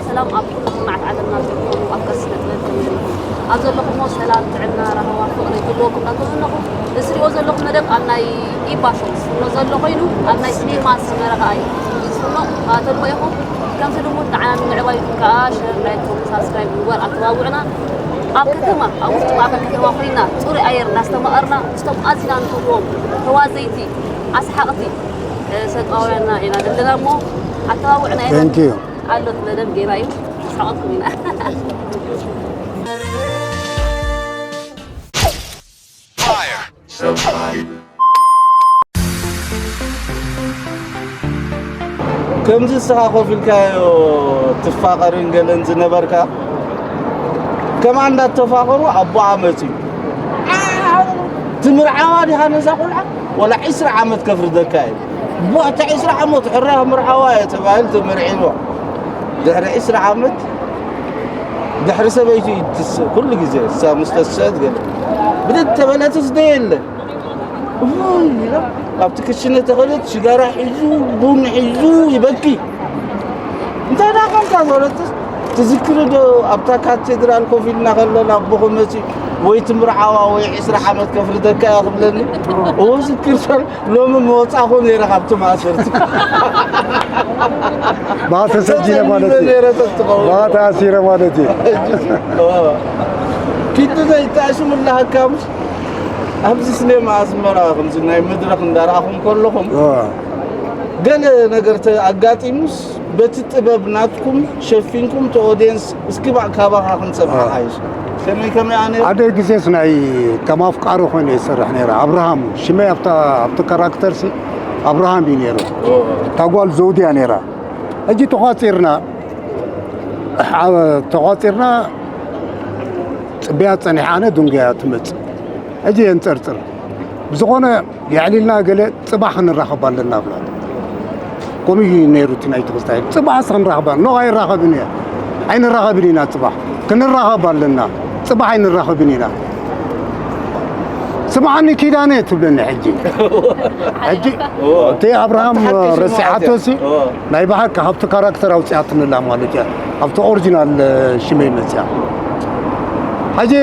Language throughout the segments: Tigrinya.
ሰላም ኣብ ኩሉ ኩርናዓት ዓለምና ትርከቡ ኣፍቀርቲ ስነ ጥበብ ከመይ ኣለኹም? ኣብ ዘለኹሞ ሰላም፣ ጥዕና፣ ራህዋ፣ ፍቕሪ ይግልወኩም እናተመነኹ፣ እዚ ትሪእዎ ዘለኹም መደብ ኣብ ናይ ኢባ ሾው ዝፍኖ ዘሎ ኮይኑ፣ ኣብ ናይ ሲኔማ ሰመረ ከኣ እዩ ዝፍኖ። ተኻታተልዎ ኢኹም። ከምቲ ልሙድ ንዓና ንምዕባይ ኢልኩም ከኣ ሸር፣ ላይክ፣ ኮመንት፣ ሳብስክራይብ ምግባር ኣተባብዑና። ኣብ ከተማ፣ ኣብ ውሽጢ ማእከል ከተማ ኮይና ጽሩይ ኣየር እናስተማቐርና ምስቶም ኣዚና ንፈትዎም ተዋዘይቲ፣ ኣስሓቕቲ፣ እ፣ ሰብኣውያንና ኢና ዘለና እሞ ኣተባብዑና ኢልና። Thank you። ኣሎ እቲ መደብ ጌና እዩ። ኣስሓቕኩም ኢና። ከምዚ ንስኻ ኮፍ ኢልካዮ ትፋቐርን ገለን ዝነበርካ፣ ከምኣ እንዳተፋቐሩ ኣቦኣ መጺኡ። ትምርዓዋ ዲኻ ነዛ ቖልዓ? ወላ ዒስራ ዓመት ከፍርደካ እዩ። ቧ፣ እታ ዒስራ ዓመት ሕራይ ምርዓዋ እየ ተባሂሉ ተመርዒዎ። ድሕሪ ዒስራ ዓመት ድሕሪ ሰበይቱ እዩ ትስእ። ኩሉ ግዜ እሳ ምስ ተስአት ገለ ብድድ ተበለትስ ደየለ። እውይ ኢላ ኣብቲ ክሽነ ተኸደት ሽጋራ ሒዙ ቡን ሒዙ ይበኪ። እንታይ ደኣ ኾንካ ዝበለትስ ትዝክሪ ዶ ኣብታ ካቴድራል ኮፍ ኢልና ከለና ኣቦኹም መጺኡ ወይ ትምርዓዋ ወይ ዒስራ ዓመት ከፍርደካ እየ ክብለኒ? እዎ ዝክር ሰር ሎሚ መወጻእኹ ነይረ ካብቲ ማእሰርቲ። ማእሰርቲ ሰጂነ ማለት እዩ። ነይረ ተትኸውን። ማእሰርቲ ኣሲረ ማለት እዩ። እዎ። ኪዱ ዘይጣሽሙላ ሃካምሽ ኣብዚ ስኔማ ኣስመራ ከምዚ ናይ መድረኽ እንዳረኣኹም ከለኹም እዎ። ገለ ነገር ተ-፣ ኣጋጢሙስ በቲ ጥበብ ናትኩም ሸፊንኩም እቲ ኦድየንስ እስኪ ባ-፣ ካባኻ ክንሰምዓ ኣዎ። ሓይሽ። ከመይ ከመይ ኣነ ሓደ ግዜስ ናይ ከም ኣፍቃሪ ኮይነ ይሰርሕ ነይረ። ኣብርሃም ሽመይ ኣብታ፣ ኣብቲ ካራክተርሲ ኣብርሃም እዩ ነይሩ። እዎ። እታ ጓል ዘውዲ እያ ነይራ። ሕጂ ተቋጺርና፣ ኣብ፣ ተቋጺርና ጽበያ ጸኒሐ ኣነ ድንጉያ ትመጽእ። ሕጂ የንጸርጽር። ብዝኾነ የዕሊልና ገለ ጽባሕ ክንራኸብ ኣለና ብላ። ከምኡ እዩ ነይሩ እቲ ናይቲ ክስታይ። ጽባሕ ክንራኸብ ኣለና። ኖ ኣይራኸብን እየ። ኣይንራኸብን ኢና ጽባሕ። ክንራኸብ ኣለና። ጽባሕ ኣይንራኸብን ኢና። ስምዓኒ ኪዳነ ትብለኒ ሕጂ። ሕጂ እዎ። እቲ ኣብርሃም ኣብቲ ሓቂ ስምዓት ረሲዓቶ እያ። ሲ እዎ። ናይ ብሓቂ ካብቲ ካራክተር ኣውጺኣትንላ ማለት እያ። ኣብቲ ኦሪጂናል ሽመይ መጽያ። ሕጂ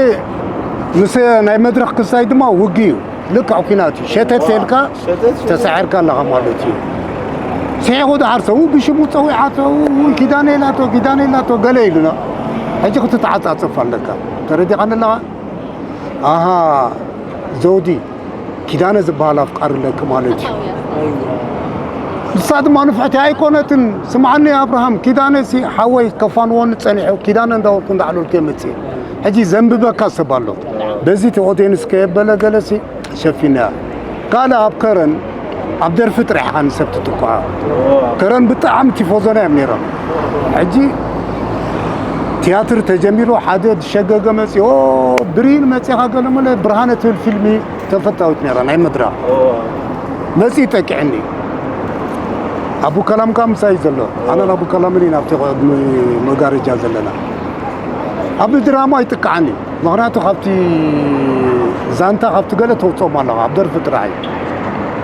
ምስ ናይ መድረኽ ክስታይ ድማ ውግእ እዩ። ልክዕ ኲናት እዩ። ሸተት ዋ፣ ኢልካ ሸተት፣ ሸተት። ተሳዒርካ ኣለኻ ማለት እዩ። ስሒቑ ደሓር ሰው ብሽሙ ጸዊዓቶ፣ "ውይ፣ ኪዳነ ኢላቶ፣ ኪዳነ ኢላቶ" ገለ ኢሉና። ሕጂ ክትተዓጻጸፍ ኣለካ። ተረዲኻኒ ኣለኻ? ኣሃ፣ ዘውዲ፣ ኪዳነ ዝበሃል ኣፍቃሪ ኣለኪ ማለት እዩ። ንሳ ድማ ንፍዕቲ ኣይኮነትን። ስምዓኒ ኣብርሃም፣ ኪዳነ ሲ ሓወይ ከፋንወኒ ጸኒሑ፣ ኪዳነ እንዳበልኩ እንዳዕለልኩ እየ መጽእ። ሕጂ ዘንብበካ ሰብ ኣሎ። በዚ እቲ ኦድየንስ ከየበለ ገለሲ ሸፊና። ካልእ ኣብ ከረን፣ ኣብ ደርፊ ጥራሕ ኢኻ ንሰብ ትጥቅዖ። ከረን ብጣዕሚ ቲፎዞና እዮም ነይሮም። ሕጂ ትያትር ተጀሚሩ፣ ሓደ ዝሸገገ መጺኡ፣ "ኦ፣ ብሪን መጺኻ" ገለ መለ፣ ብርሃነ ትብል ፊልሚ ተፈታዊት ነይራ፣ ናይ መድረኽ። መጺኡ ይጠቅዕኒ። ኣቡ ከላም ከኣ ምሳይ ዘሎ። ኣነን ኣቡ ከላምን ኢና ኣብቲ ቅድሚ መጋረጃ ዘለና። ኣብ ድራማ ይጥቅዓኒ። ምኽንያቱ ካብቲ ዛንታ ካብቲ ገለ ተውፅኦም ኣለኻ፣ ኣብ ደርፊ ጥራሕ እዩ።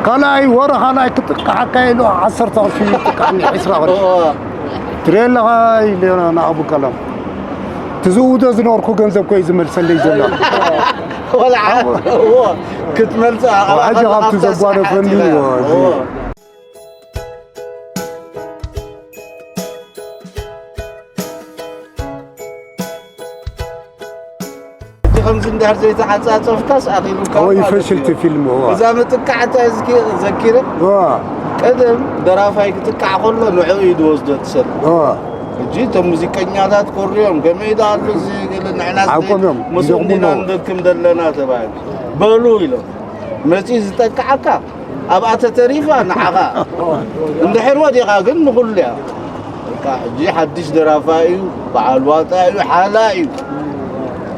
ካልኣይ ወረ ካልኣይ ክጥቅዓካ ኢሉ ዓሰርተ ቅርሺ ይጥቅዓኒ፣ ዒስራ ቅርሺ። እዎ። ትሪኦ ኣለኻ ኢለ ንኣቡ ቀለም። ትዝውዶ ዝነበርኩ ገንዘብ ኮይ ዝመልሰለይ ዘሎ። ቆልዓ፣ እዎ፣ ክትመልሶ ኣባኻ ሕጂ ካብቲ ካብታ ዘጓነፈኒ፣ ሰዓት ኢኻ። እዎ፣ እዚ እዎ። ከምዚ እንድሕር ዘይተዓጻጸፍካስ ኣኺሉካ ወይ ማለት ፈሽልቲ እዩ። ፊልም፣ እዋ። እዛ መጥቃዕታ እዝኪ ዘኪረ፣ እዋ። ቀደም ደራፋይ ክጥቃዕ ከሎ ንዕኡ እዩ ዝወስዶ እቲ ሰብ። እዋ። ሕጂ እቶም ሙዚቀኛታት ኮርዮም፣ ከመይ ደኣ ኣሎ እዚ ገለ ንሕናስ ሓቆም እዮም፣ ምስኡ ይደኽሙ እንዲና ኣለዉ። ንደክም ዘለና ተባሂሉ። በሉ ኢሎም። መጺኡ ዝጠቅዓካ ኣብኣ ተተሪፋ ንዓኻ። እንድሕር ወዲቓ ግን ንኹሉ እያ። በቃ ሕጂ ሓድሽ ደራፋይ እዩ፣ በዓል ዋጣ እዩ፣ ሓላ እዩ።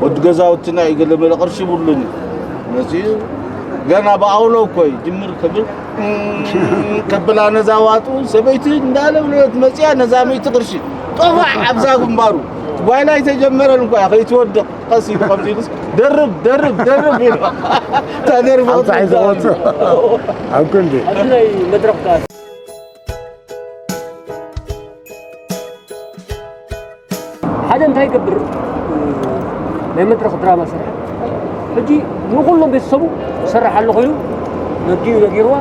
ወዲ ገዛውትና እዩ፣ ገለ መለ ቅርሺ ብሉን እዩ። መጺኡ ገና ብኣውሎ እኮ እዩ ጅምር ክብል፣ ከብላ ነዛ ዋጡ ሰበይቲ እንዳለብለበት መጺኣ ነዛ ሚእቲ ቅርሺ ጦፋዕ ኣብዛ ግንባሩ። ጓይላ ኣይተጀመረን እኮ እያ፣ ከይትወድቕ። ቀስ ኢሉ ከምዚ ኢሉስ፣ ደርብ፣ ደርብ፣ ደርብ ኢሉ። እታ ደርቢ ኣምሳሕ ክትወድቕ ዝወጽእ። ኣብ ክንዲ። ኣብዚ ናይ መድረኽ ከኣ ክገብር ናይ መድረኽ ድራማ ሰርሐ። ሕጂ ንኹሎም ቤተሰቡ ሰርሕ ኣለኹ ኢሉ ነጊሩ ነጊርዋ።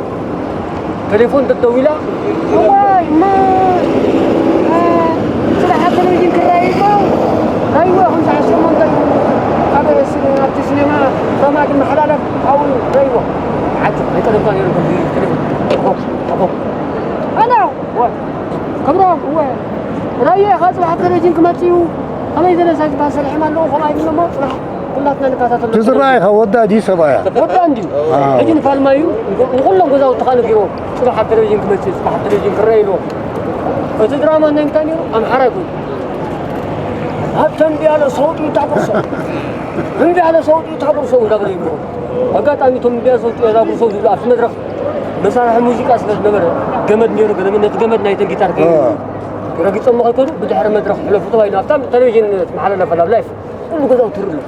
ቴሌፎን ተደዊላ፣ "እዋይ፣ እማ፣ እ፣ ስራሕ ኣብ ቴሌቪዥን ክረኣይ እሞ፣ ኣይወ፣ ከምዚ ሓሶሞ እንታይ እዩ? ኣብ ሲ-፣ ኣብቲ ሲኔማ ድራማ ክመሓላለፍ ኣብኡ ረእይዎ." ዓቱ፣ ኣይጠለብካ ነይሩ፣ ከምዚ ቴሌፎን። ኣቦ፣ ኣቦ። ኣና፣ እወ፣ ክብሮም፣ እወ። ራእየ ኢኻ፣ ጽባሕ ኣብ ቴሌቪዥን ክመጽእ እዩ። ከመይ ዝበለ ሳጅ በሃል ሰሪሖም ኣለዉ፣ ከምኣ ኢሉ እሞ፣ ጽባሕ ኩላትና ንከታተሎ። እቲ ዝረኣይካ ወዳ ድዩ ሰብኣያ? ወዳ እንድዩ። ኣዎ። ሕጂ ንፋልማ እዩ፣ ንኩ-፣ ንኩሎም ገዛውትኻ ነጊርዎም። ጽባሕ ኣብ ቴሌቪዥን ክመጽእ፣ ጽባሕ ኣብ ቴሌቪዥን ክረአ ኢልዎም። እቲ ድራማ ናይ እንታይ ነይሩ? ኣምሓራይ ኮይኑ። "ሃብተ እምቢ ያለ ሰው ጥይት አጉርሰው፣ እምቢ ያለ ሰው ጥይት አጉርሰው" እንዳበለ ይብልዎ። ኣጋጣሚ እቶም እምቢ ያለ ሰው ጥይት አጉርሰው ዝብሉ ኣብቲ መድረኽ መሳርሒ ሙዚቃ ስለ ዝነበረ፣ ገመድ ነይሩ፣ ገለ ነቲ ገመድ ናይተን ጊታር ከ-፣ አ። ረጊጾሞ ከይከዱ ብድሕሪ መድረኽ ሕለፉ ተባሂሉ። ኣብታ ቴሌቪዥን ትመሓላለፍ ኣላ፣ ኣብ ላይፍ። ኩሉ ገዛውቲ ትርኢ ኣሎ።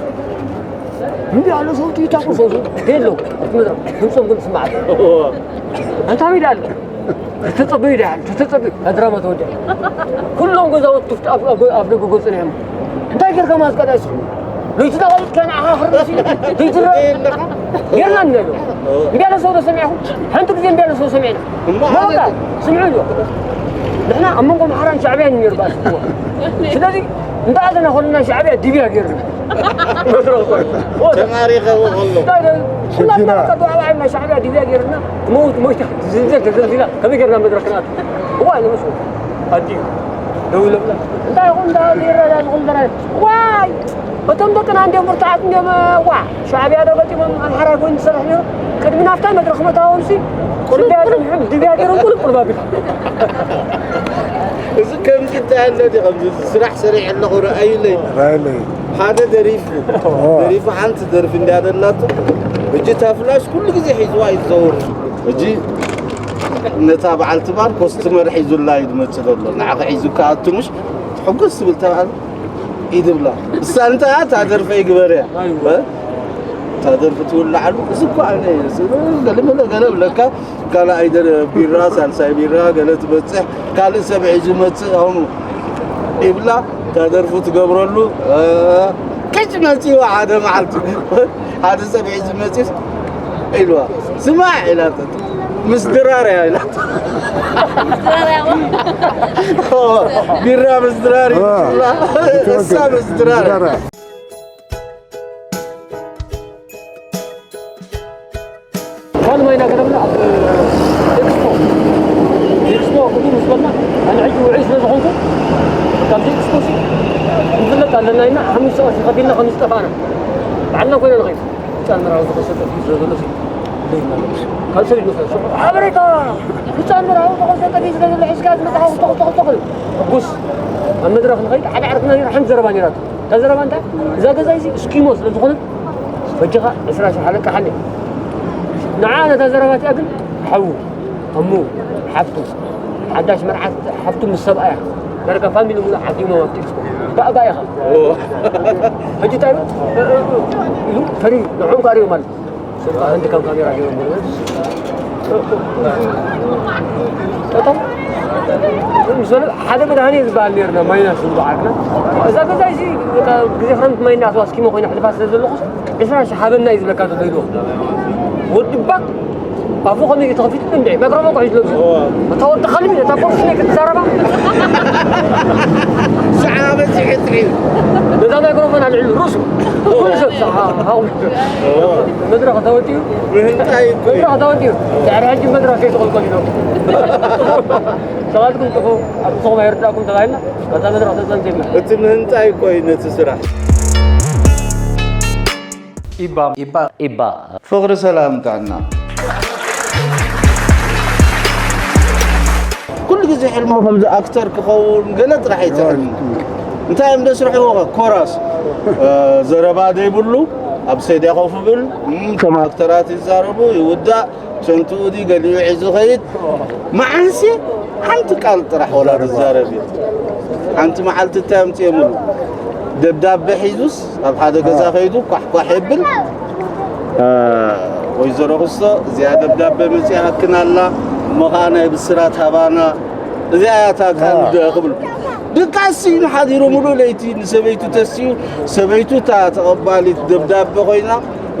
እንዲ ኣሎ ሰውቲ ይታቁ ሰው የለው። ኣብቲ መድረኽ ድምፆም ግን ስማዓት። ኣንታ ሜዳ ኣሎ። ተተጸበዩ ዳሓን፣ ተተጸበዩ። ኣድራማ ተወዲኣ። ኩሎም ገዛውቲ ኣብ፣ ኣብ፣ ኣብ ደገ ገጹ ነይሮም። እንታይ ጌርካ ማስቀዳ እሱ? ለይቲ ተቐሊጥካ ንዓኻ ክርእሲ ዘይትረአ ጌርና እኒኦ። እምቢ ያለ ሰው ዶ ሰሚዕኹም? ሓንቲ ግዜ እምቢ ያለ ሰው ሰሚዕና። እሞ መወቃ፣ ስምዑ ኣሎ። ንሕና ኣብ መንጎ ኣምሓራን ሻዕብያን እዩ ነይሩ ባእሲ። ስለዚ እንተኣዘና ኮለና ሻዕብያ ዲብያ ገይርና። ተማሪኸ ከሎ። እንታይ ደ-፣ ኩላትና ሸኪና። በቃ ዱዓ ባዕልና ሻዕብያ ዲብያ ገይርና። ሞት፣ ሞይታ፣ ዝንዘር ተዘልዚላ። ከመይ ገይርና መድረኽ ክንኣቱ? እዋ፣ ንመስኡ። ኣዲኡ። ደው ኢሎምና። እንታይ ይኹን፣ እንዳ ዘይረዳ ዝኹን ዘራይ። ዋይ! እቶም ደቅና እንዲዮም ብርቱዓት እንዲዮም፣ ዋ! ሻዕብያ ዶ ገጢሞም ኣምሓራይ ኮይኑ ዝሰርሕ ነይሩ? ቅድሚ ናብታ መድረኽ ምእታዎም ሲ፣ ቁልፍ፣ ስድያ ቁልፍ። ጸኒሖም፣ ድብያ ገይሮም ቁልፍ ቁልፍ ኣቢሎም። እዚ ከምዚ እንታይ ኣሎ ድዩ? ከምዚ ስራሕ ሰሪዐ ኣለኹ ረኣዩለይ። ረኣዩለይ። ሓደ ደሪፉ፣ ኦ። ደሪፉ ሓንቲ ደርፊ እንድያ ደላቶ። ሕጂ እታ ፍላሽ ኩሉ ግዜ ሒዝዋ እዩ ዝዘውር። ሕጂ ነታ በዓልቲ ባር ኮስትመር ሒዙላ እዩ ዝመጽእ ዘሎ። ንዓኺ ሒዙ ክኣቱ ምሽ ትሕጉስ ትብል ተባዕል። ኢድብላ። እሳ እንታ እታ ደርፈ ይግበርያ። ኣይዋ። እ? እታ ደርፊ ትውላዓሉ። እዚ እኮ ኣነ፣ እዚ ገለ መለ ገለ ብለካ፣ ካልኣይ ደር-፣ ቢራ፣ ሳልሳይ ቢራ፣ ገለ ትበጽሕ፣ ካልእ ሰብ ሒዙ መጽእ፣ ኣሁኑ ይብላ፣ እታ ደርፉ ትገብረሉ፣ እ፣ ቅጭ መጺእዋ ሓደ መዓልቲ። ሓደ ሰብ ሒዙ መጺኡስ ኢልዋ፣ "ስማዕ" ኢላቶ፣ "ምስ ድራር እያ" ኢላቶ። ቢራ ምስ ድራር እዩ አ፣ ዝብላ። እሳ ምስ ድራር። ድራር። ካልእ ማይና ገረብና ኣብ ኤክስፖ፣ ኤክስፖ ቅድም ምስ በልና፣ ኣነ ሕጂ ውዑይ ስለ ዝኾንኩ፣ ካብዚ ኤክስፖ ሲ ክንፍለጥ ኣለና ኢልና፣ ሓሙሽተ ቅርሺ ከፊልና ከም ዝጠፋእና፣ ባዕልና ኮይና ንኸይድ። ህጻን መርዓዊ ተኸሰተ ስለ ዘሎ ሲ፣ ደይና፣ ካብ ሰብ ይመስል፣ ሓበሬታ፣ ህጻን መርዓዊ ተኸሰተ ስለ ዘሎ፣ ሒዝካ ዝመጽኻ፣ ተኽ፣ ተኽ፣ ተኽ፣ ሕጉስ፣ ኣብ መድረኽ ንኸይድ፣ ሓደ ዓርክና ነይሩ፣ ሓንቲ ዘረባ ነይራቶ። እታ ዘረባ እንታይ? እዛ ገዛ እዚ እስኪሞ ስለ ዝኾነት፣ በጃኻ ዕስራ ሺሕ ኣለቅሓኒ። ንዓ ነታ ዘረባ እቲኣ ግን ሓዉ፣ እሙ፣ ሓፍቱ፣ ሓዳሽ መርዓት ሓፍቱ ምስ ሰብኣያ፣ ዳርጋ ፋሚሊ ሙሉእ ዓዲሞም ኣብቲ ኤክስፖ። ባእ ባእ ኢኻ። ኦ። ሕጂ እንታይ ኢሉ? ኢሉ ፈሪሁ፣ ንዕኦም ከርእዮም ማለት እዩ። ስልጣ ህንዲ ከም ካሜራ ገይሮም ብሎ። ጠጠው። ምስ በለ ሓደ መድሃኒት ዝበሃል ነይርና፣ ማይናስ ዝብሉ ዓድና። እዛ ገዛ እዚ፣ በቃ፣ ግዜ ክረምቲ ማይ እናኣተዋ እስኪሞ ኮይና ሕልፋ ስለ ዘለኹስ፣ ዕስራ ሺሕ ሃበና እዩ ዝብለካ ዘሎ ኢልዎ። ወዲ ባክ፣ ኣፉ ከመይ እዩ ተኸፊቱ እንዴ? ማይክሮፎን ክሒዝሎም ዝብል። እዋ። እታ ወዲ ከልቢ፣ እታ ፖሊስ ነይ ክትዛረባ። ሰዓበ ትሕትሒ። ነዛ ማይክሮፎን ኣልዒሉ ርእሱ። ኩሉ ሰብ ሰዓ-፣ ሃው። ኦ። መድረኽ ተወዲኡ። ምህንጣይ እኮ እዩ። መድረኽ ተወዲኡ። ድሕሪ ሕጂ መድረኽ ከይትቕልቀል ኢሎም። ሰባትኩም ጥፉ፣ ኣብ ርእስኹም ኣይርዳእኩም ተባሂልና፣ በታ መድረኽ ተጸንቲልና። እቲ ምህንጣይ እኮ እዩ ነቲ ስራሕ። ኢባ። ኢባ። ኢባ። ፍቕሪ፣ ሰላም፣ ጥዕና። ኩሉ ግዜ ሕልሙ ከምዚ ኣክተር ክኸውን ገለ ጥራሕ እዩ እቲ ሕልሙ። እንታይ እዮም ዘስርሕዎ? ኮራስ፣ እ፣ ዘረባ ዘይብሉ፣ ኣብ ሴድያ ኮፍ ይብል፣ እም፣ ከም ኣክተራት ይዛረቡ፣ ይውዳእ፣ ሸንትኡ ድዩ ገሊኡ ሒዙ ኸይድ። መዓልሲ ሓንቲ ቃል ጥራሕ ወላ ዝዛረብ እዩ። ሓንቲ መዓልቲ እንታይ ኣምፅኦምሉ? ደብዳቤ ሒዙስ ኣብ ሓደ ገዛ ኸይዱ ኳሕ ኳሕ የብል። እ፣ "ወይዘሮ ክስቶ፣ እዚኣ ደብዳቤ መፂኣክን ኣላ፣ እሞ ኸዓ ናይ ብስራት ሃባና፣ እዚኣ እያ እታ ቃል" እ። ክብሉ። ድቃስ እዩ ሓዲሩ፣ ሙሉእ ለይቲ ንሰበይቱ ተሲኡ። ሰበይቱ እታ ተቐባሊት ደብዳበ ኮይና፣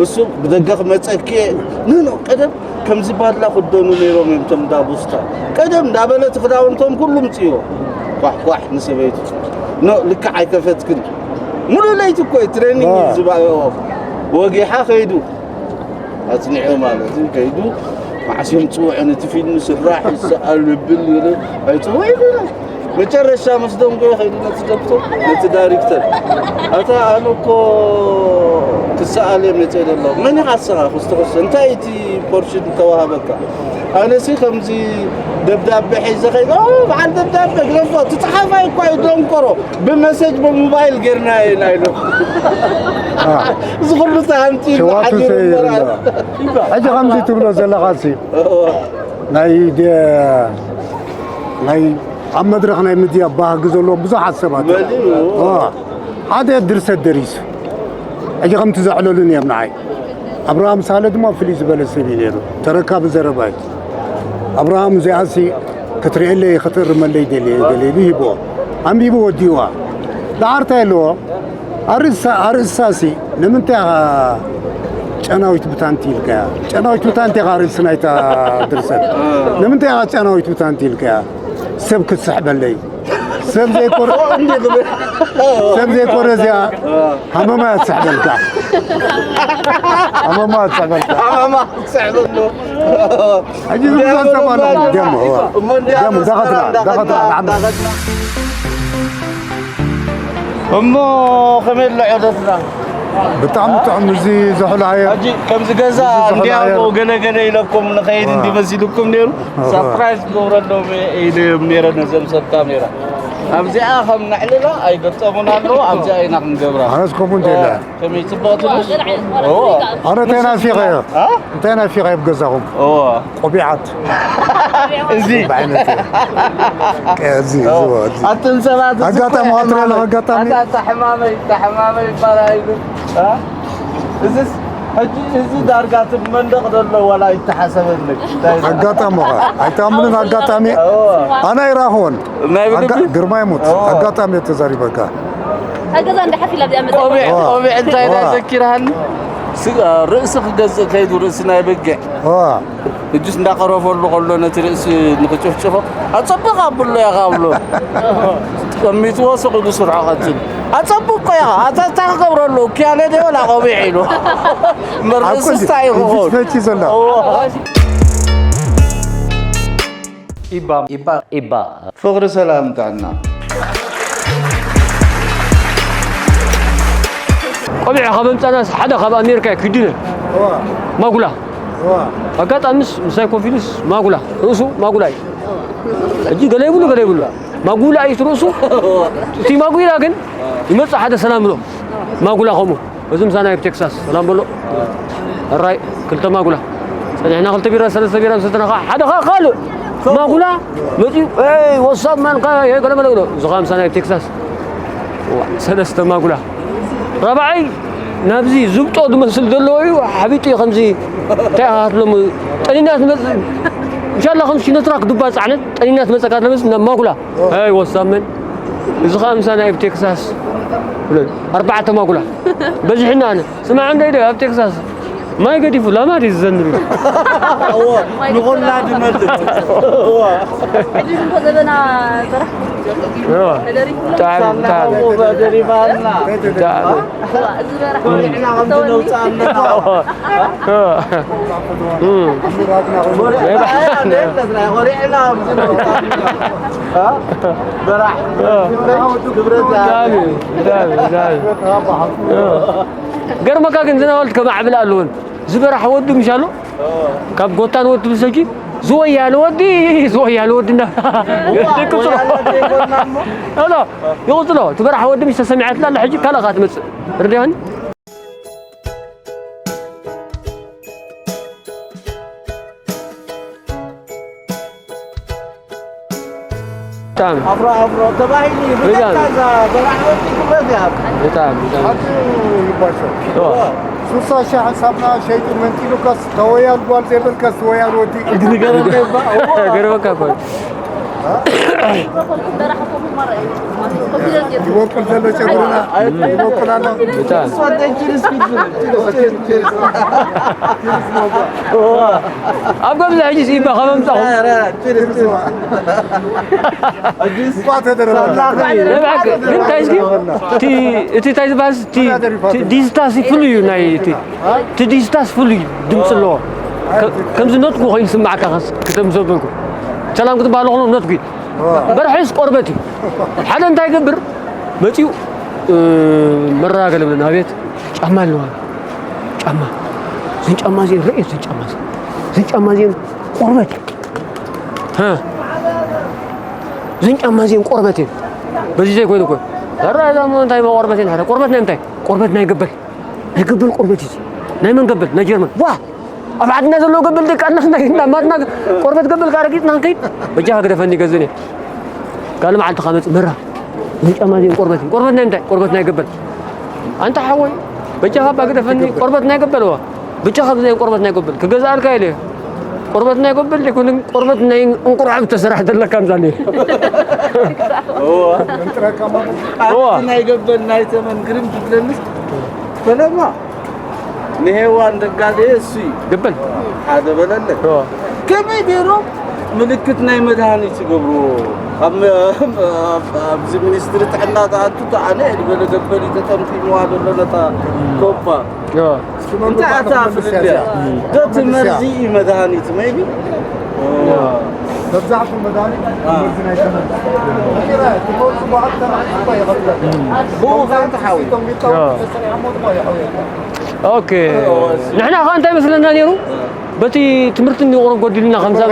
እሱ ብደገ ክመጸኪ እየ። ኖ፣ ኖ፣ ቀደም ከምዚ ባድላ ክደኑ ነይሮም እዮም እቶም እንዳ ቡስታ። ቀደም እንዳበለት ክዳውንቶም ኩሉ ምጽእዎ። ኳሕ ኳሕ ንሰበይቱ። ኖ፣ ልክዕ ኣይከፈትክን። ሙሉእ ለይቲ እኮ እዩ ትሬኒንግ እዩ ዝባእዎ። ወጊሓ ከይዱ። ኣጽኒዑ ማለት እዩ። ከይዱ መዓስ እዮም ጽውዑ ነቲ ፊልም ስራሕ ይሰኣል ይብል ይብል። ኣይጽውዕ ይብል። መጨረሻ ምስ ደንጎ ከይዱ ነቲ ዶክተር፣ ነቲ ዳይሬክተር፣ ኣታ ኣነ እኮ ክሰኣል እየ መጽእ ዘለኹ። መን ኢኻ ንስኻ ክስተኸስ? እንታይ እቲ ፖርሽን ተዋሃበካ? ኣነሲ ከምዚ ደብዳቤ ሒዘ ከይደ፣ ኦ፣ በዓል ደብዳቤ ግደፎ፣ እቲ ጸሓፋይ እኳ እዩ ደንቆሮ፣ ብመሰጅ ብሞባይል ጌርና ኢና ኢሉ። አ። እዚ ኩሉ ተሃንጢሉ ሸዋቱ ሓዲሩ ሰይሩ እምበር ኣሎ። ኣሎ። ሕጂ ከምዚ ትብሎ ዘለኻሲ፣ እዎ። ናይ ደ-፣ ናይ ኣብ መድረኽ ናይ ምድያ ባህጊ ዘለዎም ብዙሓት ሰባት እዮም። መሊኡ። እዎ። ሓደ ድርሰት ደሪሱ። ሕጂ ከምቲ ዘዕለሉኒ እዮም ንዓይ። ኣብርሃም ሳለ ድማ ፍልይ ዝበለ ሰብ እዩ ነይሩ። ተረካቢ ዘረባ እዩ። ኣብርሃም እዚኣሲ ክትርእየለይ፣ ክትእርመለይ ደልየ፣ ገለ ኢሉ ሂብዎ። ኣንቢቡ ወዲእዋ። ደሓር እንታይ ኣለዎ? ኣርእስታ፣ ኣርእስታሲ ንምንታይ ኢኻ ጨናዊት ብታንቲ ኢልካያ? ጨናዊት ብታንቲ ኢኻ ኣርእስቲ ናይታ ድርሰት። ንምንታይ ኢኻ ጨናዊት ብታንቲ ኢልካያ? ሰብ ክትስሕበለይ። ሰብ ዘይኮረ-፣ ኦ፣ እንዴ ዝብል። ሰብ ዘይኮረ እዚኣ ሃመማ እያ ትስሕበልካ። ሃመማ እያ ትስሕበልካ። ሃመማ ትስሕበሉ። ሕጂ ዝብዛን ሰብ ኣሎ። ደሞ፣ እዋ። እሞ እንዲያ ደሞ፣ ዳኸትና፣ ዳኸትና፣ ዳኸትና። እሞ ከመይ ኣሎ ዑደትና? ብጣዕሚ ጥዑም፣ እዚ ዝሑል ኣየር። ሕጂ ከምዚ ገዛ እዚ ዝሑል እንዲያ ኣየር። ገለ ገለ ኢለኩም ንኸይድ ዋ። እንዲ መሲልኩም ነይሩ። ዋ። ሳፕራይዝ ክገብረሎም ኢለ እዮም ነይረ ነዞም ሰብ ካሜራ። ኣብዚኣ ከም ነዕልላ ኣይገጠሙን ኣለዉ፣ ኣብዚኣ ኢና ክንገብራ። ኣነስ ከምኡ እንተ ኢለ። ከመይ ጽቡቕ ትብልሽ? እዎ። ኣነ እንታይ ናፊቐ እየ? አ? እንታይ ናፊቐ እየ ኣብ ገዛኹም? እዎ። ቆቢዓት። እዚ። ብዓይነቱ። እዚ፣ እዚ፣ እዎ። እዚ፣ እዚ። ኣትን ሰባት እዚ ኣጋጣሚ ቆቢዕ ዋትራ ማለት ኣለኻ፣ ኣጋጣሚ? ኣታ፣ ኣታ ሕማመይ፣ ኣታ ሕማመይ ይባላል። አ? እዚስ፣ ሕጂ እዚ ዳርጋ እቲ መንደቕ ዘሎ ዋላ ኣይተሓሰበን። እንታይ ኢሉ? ኣጋጣሚ ኸ? ኣይተኣምንን ኣጋጣሚ? እዎ። ኣነ ኣይረኣኹዎን። ናይ ኣጋ-፣ ብልቢ? ግርማ ይሙት። እዎ። ኣጋጣሚ እየ ተዛሪበካ። ኣብ ገዛ እንዳ ሓፍ ኢላ ኣብዚኣ መጸ። ቆቢዕ፣ ዋ። ቆቢዕ እንታይ ኢላ ዋ። ዘኪርሃኒ? ስ-፣ ርእሲ ክገዝእ ከይዱ፣ ርእሲ ናይ በጊዕ። ዋ። እጁስ እንዳቐረፈሉ ከሎ ነቲ ርእሲ ንክጭፍጭፎ፣ "ኣጸብቕ ኣብሎ ኢኻ" ኣብሎ። ጠሚትዎ ስቕ ኢሉ ስርሖ ቀጽል። "ኣጸብቕ እኮ ኢኻ፣ ኣታ እንታይ ክገብረሉ? ክያለ ዶ ወላ ቆቢዕ?" ኢሉ። እምበር ኣብ ርእስስ ቁንዲ-፣ እንታይ እዩ ክኸውን? እጁስ መቺ ዘሎ? እዎ። ኢባ፣ ኢባ፣ ኢባ። ፍቕሪ፣ ሰላም፣ ጥዕና። ቆቢዕ ካብ ኣምጻናስ ሓደ ካብ ኣሜሪካ እዩ ክድነ። እዋ። ማጉላ። እዋ። ኣጋጣሚስ ምሳይ ኮፍ ኢሉስ ማጉላ፣ ርእሱ ማጉላ እዩ። ሕጂ ገለ ይብሉ፣ ገለ ይብሉ። ማጉላ እዩ ርእሱ። እቲ ማጉላ ግን ይመጽእ ሓደ ሰላም ብሎ። ማጉላ ከምኡ። እዚ ምሳና እዩ ቴክሳስ፣ ሰላም በሎ። ሕራይ፣ ክልተ ማጉላ። ጸኒሕና ክልተ ቢራ፣ ሰለስተ ቢራ ምስ ሰተና ኸዓ፣ ሓደ ኸዓ ካልእ ማጉላ መጺኡ፣ "ኤይ፣ ወሳብ ማን ከ?" ይሄ ገለ መለ ገለ። እዚ ኸዓ ምሳና እዩ ቴክሳስ። ዋ፣ ሰለስተ ማጉላ። ራብዓይ፣ ናብዚ ዝብጦ ዝመስል ዘለዎ እዩ፣ ሓቢጡ እዩ ከምዚ፣ እንታይ ኢኻ ትብሎ፣ ጠኒና ትመጽእ። ኢንሻላህ፣ ከም ሲኖትራክ ዱባ ጻዕነት፣ ጠኒና ትመጸካ ትመስል፣ ናብ ማጉላ። "ኤይ፣ ወሳብ መን?" እዚ ኸዓ ምሳና እዩ ቴክሳስ። ብሎ፣ ኣርባዕተ ማጉላ። በዚሕና ኣነ። ስማዕ፣ እንደ ኢደ ኣብ ቴክሳስ ማይ ገዲፉ ላማ ድዩ ዝዘንብ ኢሉ? እዎ፣ ንኹላ ድመልእ። እዎ። ሕጂ እንኮ ዘበና ጥራሕ እዎ። ተደሪፉ። ብጣዕሚ፣ ብጣዕሚ። እዎ፣ ደሪፋና። ብጣዕሚ። እዋ፣ እዚ በራሕ እም። ኮሪዕና ከም ተወኒ። ዝነውፃ ኣለና። እዎ። እዎ። እም። ኮሪዕና፣ ኮሪዕና ከም ዝነውፃ ኣለና። እ? በራሕ። እዎ። ክብረት ብጣዕሚ፣ ብጣዕሚ፣ ብጣዕሚ። እዎ። ገርመካ ግን ዝነበልት ከማዕብል ኣለወን። ዝበራሕ ወዲ ምሽ ኣሎ? ካብ ጎታን ወዲ ብሰጂ ዝወያለ ወዲ፣ ዝወያለ ወዲ እና እዋ፣ ይቅጽሎ። ወያለ ወዲ ይኮና እሞ። ኣሎ፣ ይቅጽሎ። ትበራሕ ወዲ ምሽ ተሰሚዓትላ ኣላ፣ ሕጂ ካልእ ካ ትመጽእ። ርድያኒ? ብጣዕሚ። ኣፍሮ ኣፍሮ ተባሂሉ እዩ። ብጣዕሚ። ብዘካ እዛ በራሕ ወዲ ክብረት እያ። ብጣዕሚ፣ ብጣዕሚ። ሓቂ ይባሸር። እዋ። ሱሳ ሺሕ ሓሳብና ሸይጡ መንጢሉካስ ተወያል ጓል ዘይበልካስ ተወያል ወዲ። ንገረለይ እባ። እዋ። ገረበካ እኮ። ይወቅል ዘሎ ጨጉርና ይወቅል ኣሎ። ብጣዕሚ። ኣብ ገዛ ሕጂ ሲባ ከመምጻኹም። እባክህ፣ ግን እንታይ እስኪ፣ እቲ፣ እቲ እንታይ ዝበሃል፣ እቲ፣ እቲ ዲስታንስ ፍሉይ እዩ፣ ናይ እቲ፣ እቲ ዲስታንስ ፍሉይ ድምፂ ኣለዎ። ከ-፣ ከምዚ ነጥቁ ኮይኑ ይስማዓካ፣ ከስ-፣ ክተም ዘበልኩ። ሰላም ክትበሃል ከሎ ነጥቁ እዩ። በርሒስ ቆርበት እዩ። ሓደ እንታይ ይገብር? መፂኡ፣ እ፣ መረጋገለ ብለን፣ ኣቤት፣ ጫማ ኣለዋ። ጫማ። እዘን ጫማ እዚአን፣ ርእየ እዘን ጫማ እዚአን። እዘን ጫማ እዚአን ቆርበት። ሀ። እዘን ጫማ እዚአን ቆርበት እየን። በዚ ዘይኮይኑ እኮ። ኧረ፣ እዛ ሞ እንታይ ቆርበት እየን ሓደ። ቆርበት ናይ ምንታይ? ቆርበት ናይ ገበል። ናይ ገበል ቆርበት እዩ። ናይ መን ገበል? ናይ ጀርመን። ዋ! ኣብ ዓድና ዘለዎ ገበል ደቃና ናይ እናማትና ቆርበት ገበል ካረጊጥና ክንከይድ። በጃኻ ግደፈኒ ገዝን እየ። ካልእ መዓልቲ ካመጽእ መራ። እዘን ጫማ እዚአን ቆርበት እየን። ቆርበት ናይ ምንታይ? ቆርበት ናይ ገበል። ኣንታ ሓወይ፣ በጃኻ እባ ግደፈኒ። ቆርበት ናይ ገበል እዋ። ብቻ ካብ ናይ ቆርበት ናይ ጎበል ክገዝኣልካ ኢለ። ቆርበት ናይ ጎበል ዘይኮነ፣ ቆርበት ናይ እንቁርዓብ ተሰራሕ ዘለካ ምዛኒ። እዋ። እዋ። ኣብቲ ናይ ገበል ናይ ተመን ግርም ትብለንስ፣ ፈለማ ንሄዋን ደጋገየ እሱ እዩ። ገበል። ሓደ በለለ። እዋ። ከመይ ገይሮም ምልክት ናይ መድሃኒት ይገብርዎ? ኣብ፣ ኣብ፣ ኣብዚ ሚኒስትሪ ጥዕና ዝኣቱ፣ ኣነ ዝበለ ገበል እዩ ተጠምጢምዋ ዘሎ ነታ ኮባ። እዋ። እንታይ ኣታ ፍልልያ? ዶ እቲ መርዚ እዩ መድሃኒት፣ maybe? መብዛሕትኡ መድሃኒት መርዚ ናይ ተመን። ብኡ ከኣ ተሓውዩ። ኦኬ። ንሕና ከኣ እንታይ መስለና ነይሩ? በቲ ትምህርቲ እንዲ ቁሩብ ጎዲሉና፣ ከምዛ፣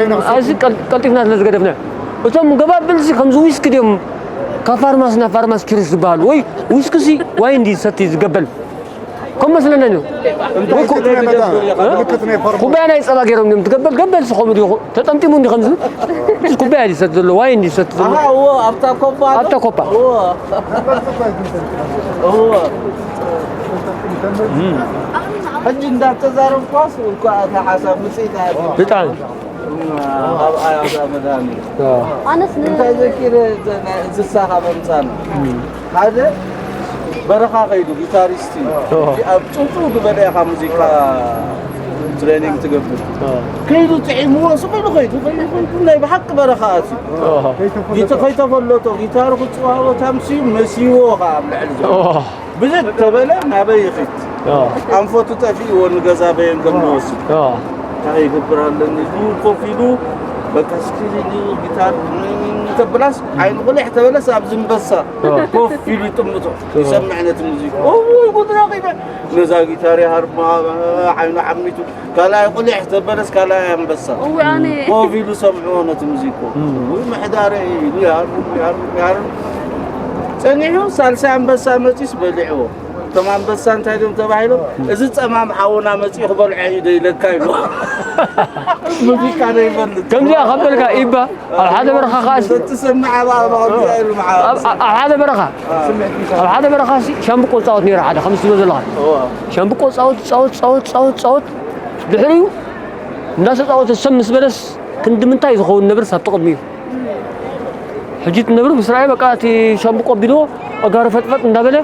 እዚ ቀል-፣ ቀልጢፍና ስለ ዝገደፍና። እቶም ገባብልሲ ከምዚ ዊስኪ ድዮም ካብ ፋርማስ ናብ ፋርማስ ኪርስ ዝበሃሉ? ወይ ዊስኪሲ ዋይን ድዩ ዝሰቲ ዝገበል? ከም መስለና ነው። እንታይ ወይ ኮ-፣ ስለ ዝገብር ኢኻ? እ? ምልክት ናይ ፋርማሲ። ኩባያ ናይ ጸባ ገይሮም እዮም ትገበል፣ ገበል ስኾም ድዩ? ተጠምጢሙ እንዲ ከምዚ? እቲ ኩባያ ድዩ ዝሰቲ ዘሎ? ዋይን ድዩ ዝሰቲ ዘሎ? ኣሃ፣ እዎ፣ ኣብታ ኮባ ዶ? ኣብታ ኮባ። እዎ። እዎ። እም። ሕጂ እንዳተዛረብኳስ እኳ እታ ሓሳብ ምጽኢት ኣያ። ብጣዕሚ። እም፣ ኣብ ኣያ እዛ መድሃኒት። ኣዎ። ኣነስ ን- እንታይ ዘኪረ፣ እተ ናይ እንስሳ ካብ ኣምጻና። እም። ሓደ በረኻ ከይዱ ጊታሪስት እዩ። ኦ። እቲ ኣብ ጭንቁ ዝበለ ኢኻ ሙዚቃ ትሬኒንግ ትገብር። ኦ። ከይዱ ጥዒምዎ፣ ስቕ ኢሉ ከይዱ፣ ከይዱ፣ ከይዱ፣ ናይ ብሓቂ በረኻ ኣትዩ። ኦ። ጊተ-፣ ከይተፈለጦ ጊታሩ ክጽዋወት ኣምስዩ፣ መሲዎ ኸዓ ኣብ ልዕሊ ዘሎ። ኦ። ብዝት ተበለ፣ ናበይ ይኺድ? ኦ። ኣንፈቱ ጠፊእዎ፣ ንገዛ በየን ከም ንወስድ። ኦ። እንታይ ይገብር ኣለኒ ኢሉ ኮፍ ኢሉ፣ በቃ እስኪ ጊታር ተብላስ፣ ዓይኑ ቁሊሕ ተበለስ፣ ኣብዚ ኣንበሳ ኦ። ኮፍ ኢሉ ይጥምቶ። ኦ። ይሰምዕ ነቲ ሙዚቃ። እውይ፣ ጉድ ረኺበ። ነዛ ጊታር ይሃርማ፣ ዓይኑ ዓሚቱ። ካልኣይ ቁሊሕ ተበለስ፣ ካልኣይ ኣንበሳ። እውይ፣ ኣነ። ኮፍ ኢሉ ሰምዕዎ ነቲ ሙዚቃ። እም። እውይ፣ ምሕዳረይ ኢሉ ይሃርም፣ ይሃርም፣ ይሃርም። ጸኒሑ ሳልሳይ ኣንበሳ መጺስ በሊዕዎ። እቶም ኣንበሳ እንታይ ድዮም ተባሂሎም? እዚ ጸማም ሓውና መጺኡ ክበልዖ እዩ ዶ ኢለካ ኢሉ። ሙዚቃ ዶ ይፈልጥ? ከምዚኣ ከበልካ ኢባ፣ ኣብ ሓደ በረኻ ከኣ ሲ-፣ ዘትሰምዕ ኣብ ኣባኻ ከምዚኣ ኢሉ መሓ-፣ ኣብ፣ ኣብ፣ ኣብ ሓደ በረኻ፣ ኣብ ሓደ በረኻ ሲ-፣ ሻምብቆ ጻወት ነይሩ ሓደ፣ ከምዚ ትብሎ ዘለኻ። እዋ። ሻምብቆ ጻወት፣ ጻወት፣ ጻወት፣ ጻወት፣ ጻወት። ድሕሪኡ እንዳተጻወተ ሰም ምስ በለስ ክንዲ ምንታይ ዝኸውን ነብርስ ኣብቲ ቅድሚኡ። ሕጂ እቲ ነብሪ ምስ ረኣየ በቃ እቲ ሻምብቆ ኣቢልዎ ኣጋሩ ፈጥፈጥ እንዳበለ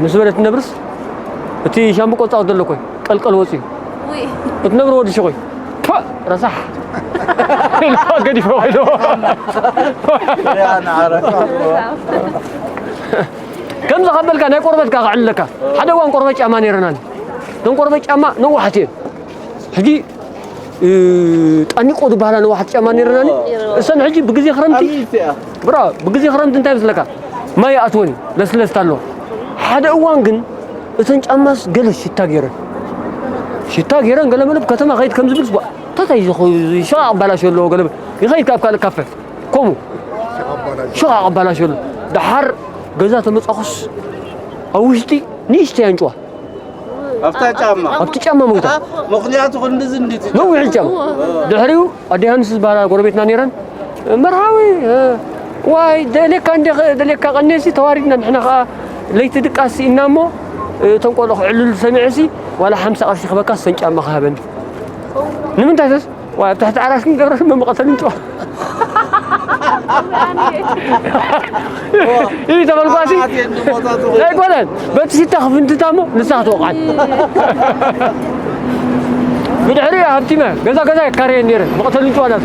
ምስ በለት ነብርስ እቲ ሻምብቆ ጻወት ዘሎ ኮይ ቀልቀል ወጽዩ። ውይ። እቲ ነብሪ ወዲ ሽኾይ ፓ ረሳሕ ኢልዋ ገዲፎ ከይዶ። ከምዚ ከበልካ ናይ ቆርበትካ ከዕልለካ። ሓደ እዋን ቆርበት ጫማ ነይረናኒ። እተን ቆርበት ጫማ ነዋሕቲ እየን። ሕጂ፣ እ፣ ጣኒቆ ዝበሃላ ነዋሕቲ ጫማ ነይረናኒ። እሰን ሕጂ ብግዜ ክረምቲ፣ ኣሚት እያ። ብራ፣ ብግዜ ክረምቲ እንታይ ይመስለካ? ማይ ይኣትወን እዩ፣ ለስለስታ ኣለዎ። ሓደ እዋን ግን እተን ጫማስ ገለ ሽታ ገይረን። ሽታ ገይረን ገለ መለ ከተማ ከይድ ከም ዝብልስ ጓ-፣ ታታይ ዝኸ-፣ ሸቓቕ ኣባላሽ ኣለዎ ገለ መለ። ይኸይድ ካብ ካልእ ካፈ። ከምኡ ሸቓቕ ኣባላሽ ኣሎ። ደሓር ገዛ ተመጻኹስ ኣብ ውሽጢ ንእሽተይ ኣንጭዋ። ኣብታ ጫማ? ኣብቲ ጫማ ሞይታ። ምኽንያቱ ክንድዚ እንዲቲ ነዊሕ ጫማ። ድሕሪኡ ኣደ ዮሃንስ ዝበሃላ ጎረቤትና ነይረን፣ "መርሃዊ፣ እ፣ ዋይ፣ ደልየካ እንደ-፣ ደልየካ ቀኔሲ ተዋሪድና፣ ንሕና ኸዓ ለይቲ ድቃስ ስኢና እሞ፣ እ፣ እቶም ቆልዑ ክዕልሉ ሰሚዐሲ፣ ዋላ ሓምሳ ቅርሺ ክበካ ሰን ጫማ ክሃበኒ." ንምንታይ ተስ ዋ ኣብ ትሕቲ ዓራት ክንገብረ መመቐተል እንጭዋ ይህ ተመልኳሲ ናይ ጓለን በቲ ሲታ ክፍንትታ እሞ ንሳ ክትወቕዓን ብድሕሪ ሃብቲመ ገዛ ገዛ የካርየ ነይረ መቐተል እንጭዋ ናት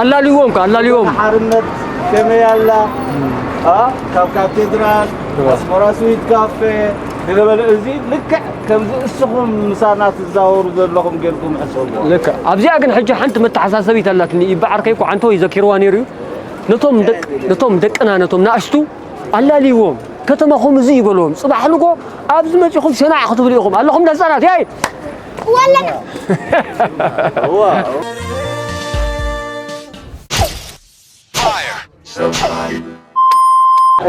ኣላልዎም ከ ኣላልዎም ሓርነት ከመይ ኣላ ካብ ካቴድራል ኣስመራ ስዊት ካፌ ገለበለ እዚ ልክዕ ከምዚ እስኹም ምሳና ትዛወሩ ዘለኹም ጌርኩም ሕሰብዎ። ልክዕ። ኣብዚኣ ግን ሕጂ ሓንቲ መተሓሳሰቢት ኣላትኒ። ኢባ ዓርከይ እኮ ዓንተወይ ዘኪርዋ ነይሩ እዩ። ነቶም ደቅ-፣ ነቶም ደቅና፣ ነቶም ንኣሽቱ ኣላልይዎም። ከተማኹም እዚ ይበልዎም። ጽባሕ ንጎ ኣብዚ መጺኹም ሸናዕ ክትብሉ ኢኹም። ኣለኹም ዶ ህጻናት? ያይ! ወለና! እዋ።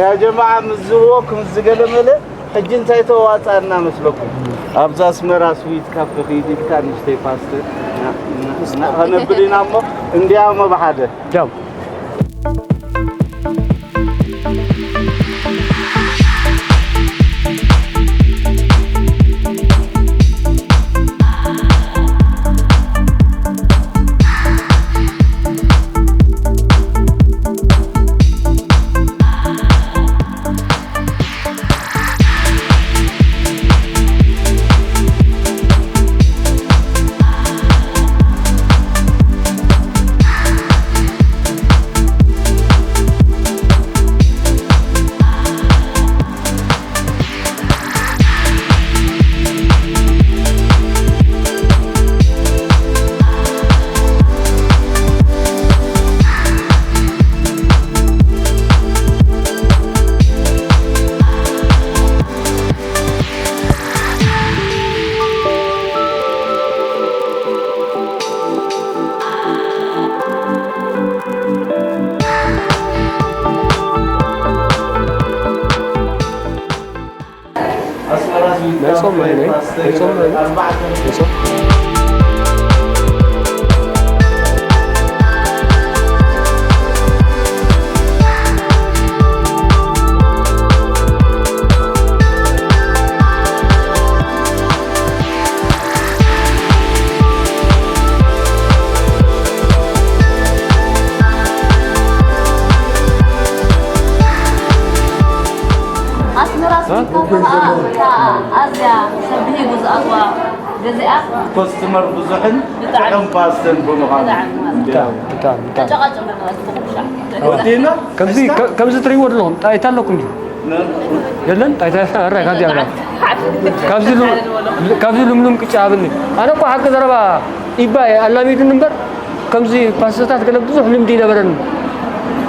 ያ ጀማዓ ምስ ዝህቦ ክምዚ ገለ መለ ሕጂ እንታይ ተዋፃና መስለኩም? ኣብዛ ኣስመራ ስዊት ካፌ ኺድ ኢልካ ንእሽተይ ፓስተ ና-፣ ና-፣ ና-፣ ኸነብል ኢና እሞ እንዲያውም ኣብ ሓደ። ጃም። ናይ ጾም ናይ፣ ናይ ጾም ናይ፣ ናይ ጾም። ኣስመራ ስኒት ካፈ ኸኣ እታ ኣዝያ ሰብ ብሂጉ ዝኣትዋ ገዚኣ። ኮስትመር ብዙሕን ብጣዕሚ። ጥዑም ፓስተን ብምዃኑ። ብጣዕሚ። ብጣዕሚ፣ ብጣዕሚ፣ ብጣዕሚ። ተጨቃጭም ኣለዋ፣ እቲ ኩኩሻ። ወዲና? ከምዚ፣ እስካ? ከ-፣ ከምዚ ትርእይዎ ዘለኹም፣ ጣይታ ኣለኩም ድዩ? ነ-፣ የለን? ጣይታ፣ ኣረ፣ ካብዚ ኣብላ። ካብዚ ሉ-፣ ካብዚ ልምሉም ቅጫ ሃብኒ። ኣነ እኮ ሓቂ ዘረባ ኢባ እየ ኣላሚድኒ እምበር፣ ከምዚ ፓስተታት ገለ ብዙሕ ልምዲ ይነበረኒ።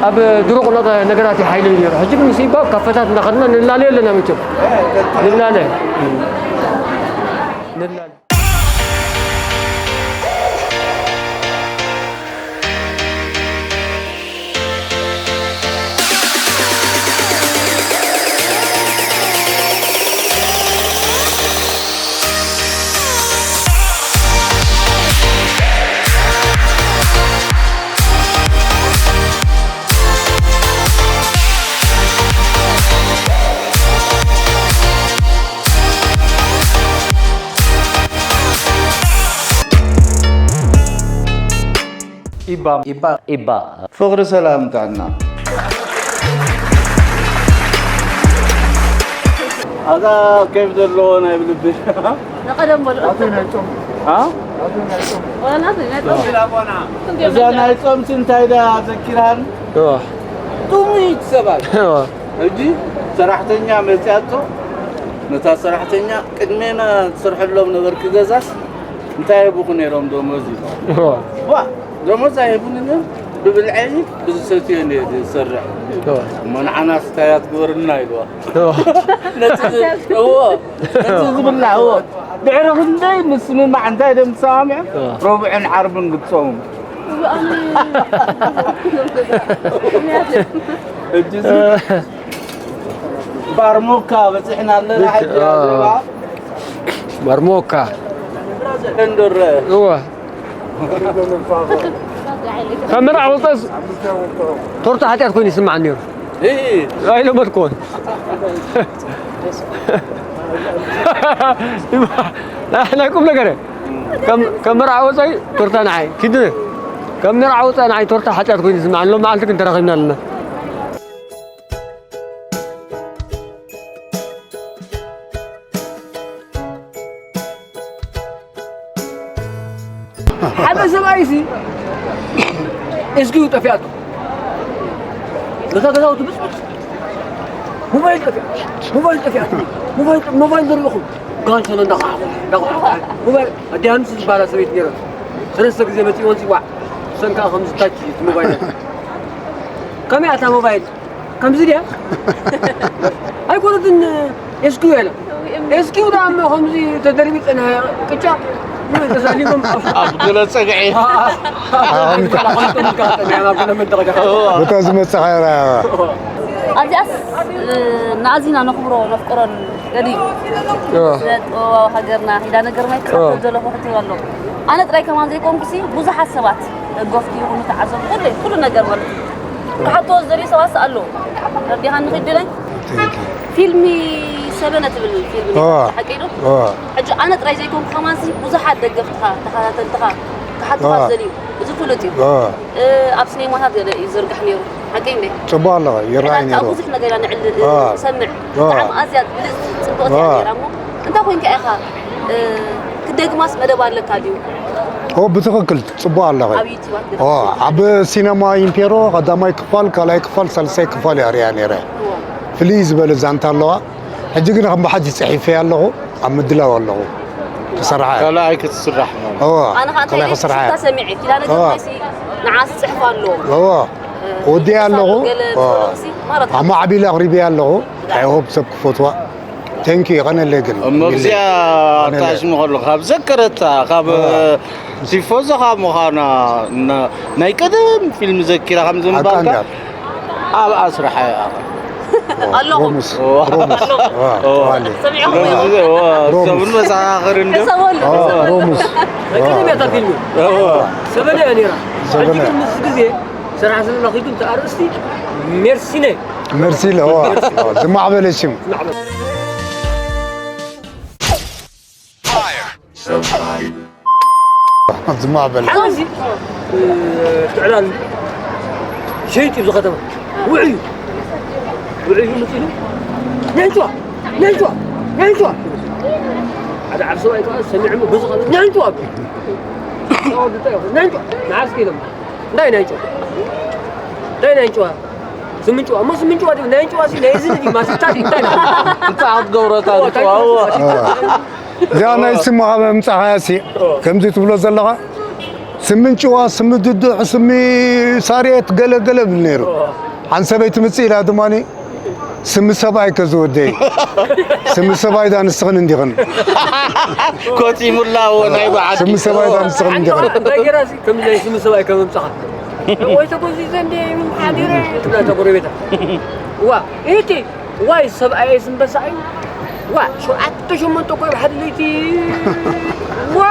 ኣብ ድሩቕ ነጠ-፣ ነገራት እዩ ሓይለይ ነይሩ። ሕጂ ግን ምስ ኢባ ካፈታት እናኸድና ንላለ ኣለና መቸም። ንላለ። ንላለ። ኢባ፣ ኢባ፣ ኢባ። ፍቕሪ፣ ሰላም፣ ጥዕና። ኣዛ ኬፍ ዘለዎ ናይ ብልቢ። ንቐደም በሉ። ኣቶ ናይ ጾም። ሃ? ኣቶ ናይ ጾም። ወላ ናቱ ናይ ጾም። እዛ ናይ ጾምሲ እንታይ ደኣ ዘኪራን? እዋ። ጥሙይ ሰባት። እዋ። ሕጂ ሰራሕተኛ መጽያቶ፣ ነታ ሰራሕተኛ ቅድሜና ትሰርሐሎም ነበርኪ ገዛስ እንታይ ይህቡኹ ነይሮም ደሞዝ ኢሉ። እዋ። ዋ፣ ደሞዝ ኣይህቡንን እዮም። ብብልዐይ ብዝሰትዮ እየ ዝሰርሕ። እዋ። እሞ ንዓናስ እንታይ እያ ትግበርልና ኢልዋ። እዋ። ነቲ ዝ-፣ እዎ፣ ነቲ ዝብላዕ፣ እዎ። ድሕሪ ክንደይ ምስምማዕ እንታይ ደም ተሰማሚዖም? እዋ። ረቡዕን ዓርብን ክትጾሙ። ሕጂ እዚ ባርሞካ በጺሕና ኣለና። ልክ፣ ሕጂ ኣዎ። ኣዘባ ባርሞካ። እንደረ። እወ። ካብ መርዓ ወጸስ ቶርታ ሓጢኣት ኮይኑ ይስምዓኒ ነይሩ። እይ። ኣይለመድኩዎን። ናይ ቁም ነገር። ከም መርዓ ወፃኢ ቶርታ ንዓይ ኪድ። ከም መርዓ ወፃኢ ንዓይ ቶርታ ሓጢኣት ኮይኑ ዝስምዓኒ። ሎም መዓልቲ ግን ተራኺብና ኣለና። ሓደ ሰብኣይሲ እስኪ ጠፊኣቶ። ነታ ገዛውቲ ብፅብፅ። ሞባይል ጠፊኣ፣ ሞባይል ጠፊኣ፣ ሞባይል፣ ሞባይል ዘሪእኹም። ጋንቸሎ እንዳኳዕኹ፣ እንዳኳዕኹ። ሞባይል ኣዲያንስ ዝበሃላ ሰበይቲ ነይረት። ሰለስተ ግዜ መፂእወን ሲዋዕ። ሰንካ ከም ዝታች እቲ ሞባይል። ከመይ ኣታ ሞባይል? ከምዚ ድያ? ኣይኮነትን። ኤስኪው ያለ ኤስኪው ዳሞ ከምዚ ተደርቢ ጸና ቅጫ ተሳሊሞም ኣብ ገለ ጸግዒ። ብታ ዝመጽእ ኸይራ ኣብዚኣስ ንኣዚና ነኽብሮ ነፍቅሮን ገሊ ስለ ጥበባዊ ሃገርና ኪዳ ነገር ማይ ክሳብ ዘሎ ክሕትው ኣሎ። ኣነ ጥራይ ከማን ዘይኮንኩሲ ብዙሓት ሰባት ደገፍቲ ይኹኑ ተዓዘብቲ ኩሉ ኩሉ ነገር ማለት እዩ። ክሓትዎ ዝደልዩ ሰባት ኣለዉ። ረዲኻ ንኽድለይ ፊልሚ ሰበነ ትብል ፊልሚ ሓቂ ዶ? ሕጂ ኣነ ጥራይ ዘይኮንኩ ከማንሲ ብዙሓት ደገፍትኻ ተኸታተልትኻ ክሓትኻ ዝደልዩ እዚ ፍሉጥ እዩ። ኣብ ሲኔማታት ገለ እዩ ዝርጋሕ ነይሩ። ሓቂ እንዴ? ጽቡቕ ኣለኻ፣ ይረኣይ ነይሩ። ብዙሕ ነገር ኢና ንዕል ሰምዕ። ብጣዕሚ ኣዝያ ብልጽቲ ጽብቕቲ እያ ነይራ እሞ እንታይ ኮንካ ኢኻ ክደግማስ መደብ ኣለካ ድዩ? ኦ ብትኽክል ጽቡቕ ኣለኻ። ኣብ ዩቲባት ገለ ኦ ኣብ ሲነማ ኢምፔሮ ቀዳማይ ክፋል ካልኣይ ክፋል ሳልሳይ ክፋል እያ ሪኣ ነይረ። ፍልይ ዝበለ ዛንታ ኣለዋ። ሕጂ ግን ከም ብሓጂ ጽሒፈ ኣለኹ ኣብ ምድላው ኣለኹ። ክሰርሓ እያ። ካልኣይ ክትስራሕ ማለት እዎ ኣነ ከዓ እንታይ ካልኣይ ኢለ ክስራሕ እያ። ሽታ ሰሚዐ ኪዳነ እዎ ግርማይሲ ንዓ ዝፅሕፍ ኣሎ እዎ ወዲኣ ኣለኹ። ገለ እዎ ትፈልጥሲ ማለት ኣብ ማዕቢል ኣቕሪበያ ኣለኹ። ኣይሆፕ ሰብ ክፈትዋ። ቴንኪ የቐነለይ ግን እሞ እዚኣ የቐነለይ። ኣታሽሙ ከሎ ካብ ዘከረታ ካብ እዎ። ቲፎዞ ካብ ምዃና ና- ናይ ቀደም ፊልም ዘኪራ ከም ዝምባልካ ኣቃንዳር። ኣብኣ ስራሕ እያ ኣለኹም ሮሙስ ሮሙስ ዋ፣ ዋ፣ ዋሊ። ሰሚዕኹም ዲኹም? ሮሙስ። ሰብን መሰኻኽር እንዲዩ። ሕሰበሉ። ዋ፣ ሮሙስ ናይ ቀደም እያ እታ ፊልም ዋ። ሰበነ እያ ነይራ ዘበነ። ሕጂ ግን ምስ ግዜ ስራሕ ስለረኺብኩም እቲ ኣርእስቲ ሜርሲነ መርሲለ ዋ፣ ዋ፣ ዝማዕበለ ሽም። ዝማዕበለ ሓዚ ጥዕላል ሸይጥ እዩ ዝኸተማ ውዕዩ ውዕዩ ምፅሉ ነንጭዋ ነንጭዋ ነንጭዋ ሓደ ዓብ ሰብኣይ ከዓ ሰሚዑ በዚ ኸ ነንጭዋ ነንጭዋ ንዓስኪ ኢሎም እንታይ ነንጭዋ እንታይ ነንጭዋ ስምንጭዋ እሞ ስምንጭዋ ድዩ ነንጭዋ ሲ ናይ ዝን ድዩ ማስታ ድዩ እንታይ እንታይ ክትገብሮ እታ ንጭዋ እዚኣ ናይ ስሙ ካብ ምምፃኻያ ሲ ከምዚ ትብሎ ዘለኻ ስሚ እንጭዋ ስሚ ድዱሕ ስሚ ሳርየት ገለ ገለ ብል ነይሩ ሓንቲ ሰበይቲ ምፅእ ኢላ ድማ ስሚ ሰብኣይ ከዝወደይ ስሚ ሰብኣይ ዳ ንስኽን እንዲኽን ኮቲሙላ እዎ ናይ በዓል ስሚ ሰብኣይ ዳ ንስኽን እንዲኽን እንታይ ገይራ ሲ ከምዚ ናይ ስሚ ሰብኣይ ከም ምምፃኻ ወይ ተጎዚዘ እንደ ሓዲረ ትብላ እታ ጎረቤታ ዋ እቲ ዋይ ሰብኣየይ ስምበሳይ ዋ ሸውዓተ ሸሞንተ እኮ ኣብ ሓደ ለይቲ ዋ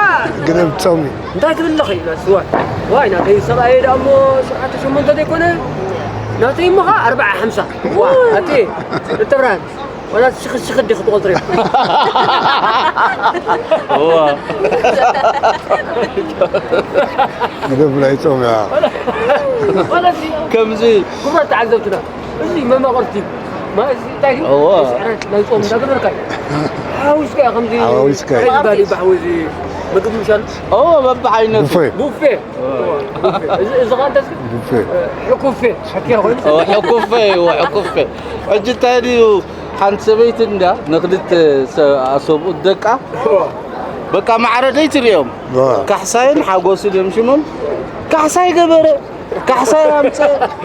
ግደብ ጾም እዩ። እንታይ ትብል ኣለኺ ኢላ ስዋ ዋይ ናተይ ሰብኣየይ ደኣ እሞ ሸውዓተ ሸሞንተ ዘይኮነ ናተይ እሞ ኸዓ ኣርብዓ ሓምሳ ዋ ኣቲ እተብርሃን ዋላ ሽኽሽኽ ዲኺ ትቖጽሪ ግደብ ናይ ጾም እያ። ከምዚ ክቡራት ተዓዘብትና እዚ መማቕርቲ ማለት እዚ እንታይ ድዩ? እዎ። ስዕረት ናይ ጾም እንዳገበርካ እዩ። ሓዊስካ ከምዚ ሓዊስካ። እዚ ባሊ ባሕዊ እዚ ምግቢ ምሻል ኦ በብዓይነቱ ቡፌ። ቡፌ። ቡፌ። እዚ እዚ ኻንተ እስኪ ቡፌ። ሕኩፌ ሕክያ ኮይኑ ኦ ሕኩፌ እዎ ሕኩፌ። ሕጂ እንታይ ድዩ ሓንቲ ሰበይቲ እንዳ ንክልተ ሰ- ሰብኡት ደቃ በቃ ማዕረ ደይትሪኦም ዋ። ካሕሳይን ሓጎስን እዮም ሽሞም ካሕሳይ ገበረ ካሕሳይ ኣምፀ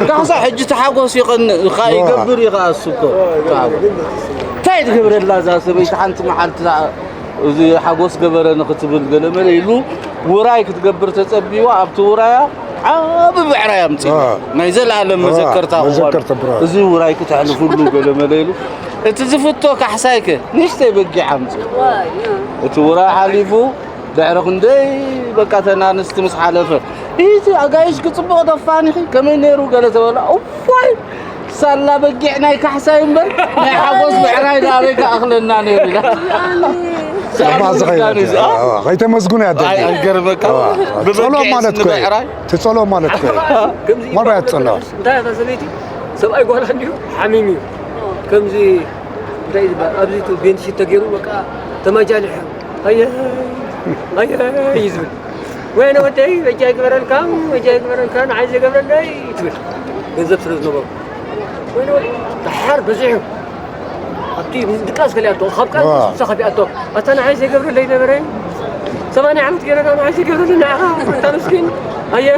ካሕሳይ ሕጂ ተሓጎስ ይቐንእ ካ ይገብር ይኸኣሱ እኮ እንታይ ትገብረላ እዛ ሰበይቲ ሓንቲ መዓልቲ እዚ ሓጎስ ገበረ ንክትብል ገለመለ ኢሉ ውራይ ክትገብር ተፀቢዋ ኣብቲ ውራያ ዓቢ ብዕራይ ኣምፅእ ናይ ዘለኣለም መዘከርታ ክኾን መዘከርታ ብራ። እዚ ውራይ ክተሕልፍሉ ገለመለ ኢሉ እቲ ዝፍቶ ካሕሳይከ ንእሽተይ በጊዕ ኣምፅእ እቲ ውራይ ሓሊፉ ድሕሪ ክንደይ በቃ ተን ኣንስቲ ምስ ሓለፈ እቲ ኣጋይሽ ክፅቡቕ ተፋኒኺ ከመይ ነይሩ ገለ ተበላ እዋይ ሳላ በጊዕ ናይ ካሕሳይ እምበር ናይ ሓጎስ ብዕራይ ዶ ኣበይ ክኣኽለና ነይሩ ኢላ። እዚኣ እባ እዚ ኸይዳ ነይሩ። እዚኣ? ኣዋ፣ ከይተመስግኑ እያ ኣይ፣ ደጊ። ኣይገርመካ። ኣዋ፣ ብበጊዕ ጸሎ ማለት እኮ እዩ። ንብዕራይ? ትጸሎ ማለት እኮ እዩ። ከምዚ ማን እያ ትጸሎ? እንታይ እያ እታ ሰበይቲ? ሰብኣይ ጓላ እንዲሁ ሓሚም እዩ። ከምዚ እንታይ እዩ ዝበሃል? ኣብዚ እቲ ቤንሲት ተገይሩ በቃ ተመጃሊሑ። ኣየ፣ ኣየ እዩ ዝብል። ወይነ ወደይ በጃ ይግበረልካ፣ በጃ ይግበረልካ፣ ንዓይ ዘይገብረለይ ትብል። ገንዘብ ስለ ዝነበሮ። ወይነ ወደይ ደሓር በዚሑ። ኣብቲ ድቃስ ከሊኣቶ፣ ካብ ቃል ዋ። ንሳ ከፊኣቶ። ኣታ ንዓይ ዘይገብረለይ ነበረ። ሰማንያ ዓመት ገይረና ንዓይ ዘይገብረለይ ንዓኻ፣ ኣታ ምስኪን። ኣየ፣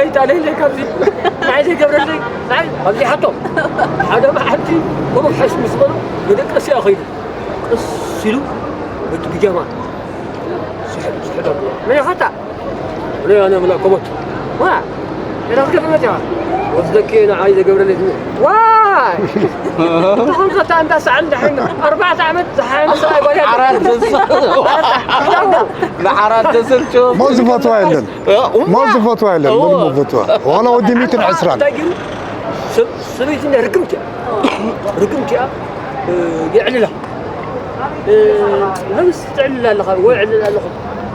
ይጣለይ ለይ ካብዚ። ንዓይ ዘይገብረለይ፣ ንዓይ ኣብዚሓቶ። ሓደ መዓልቲ ብሩኽ ሓሽ ምስ በሎ፣ ንደቀስ እያ ኸይዱ። ቀስ ኢሉ በቲ ቢጃማ ስሕል፣ ስሕል ኣቢሉ። መን ኢኻ ኣታ? እኔ ኣነ ምን ኣኮቦት? ዋ! የራስከ ተመጫ? ወስደኪ ንዓይ ዘገብረለይ ትሙ። ዋይ! ተኾንካ ኣታ እንዳ ሰዓል እንዳ ሓይና ኣርባዕተ ዓመት ዝሓየመ ሰብኣይ ጓል ያለ። ዓራት ዘስ-፣ ዓራት ዘስልችዎ። ሞ ዝፈትዋ የለን። እ፣ ሞ ዝፈትዋ የለን። እዎ። ምን ሞ ዝፈትዋ? ዋላ ወዲ ሚእትን ዕስራን። እንታይ ገይሩ? ሰብ-፣ ሰበይቲ እንዳ ርግምቲ እያ። ርግምቲ እያ። እ፣ የዕልላ። እ፣ ለምስ ትዕልል ኣለኻ ወይ ዕልል ኣለኹ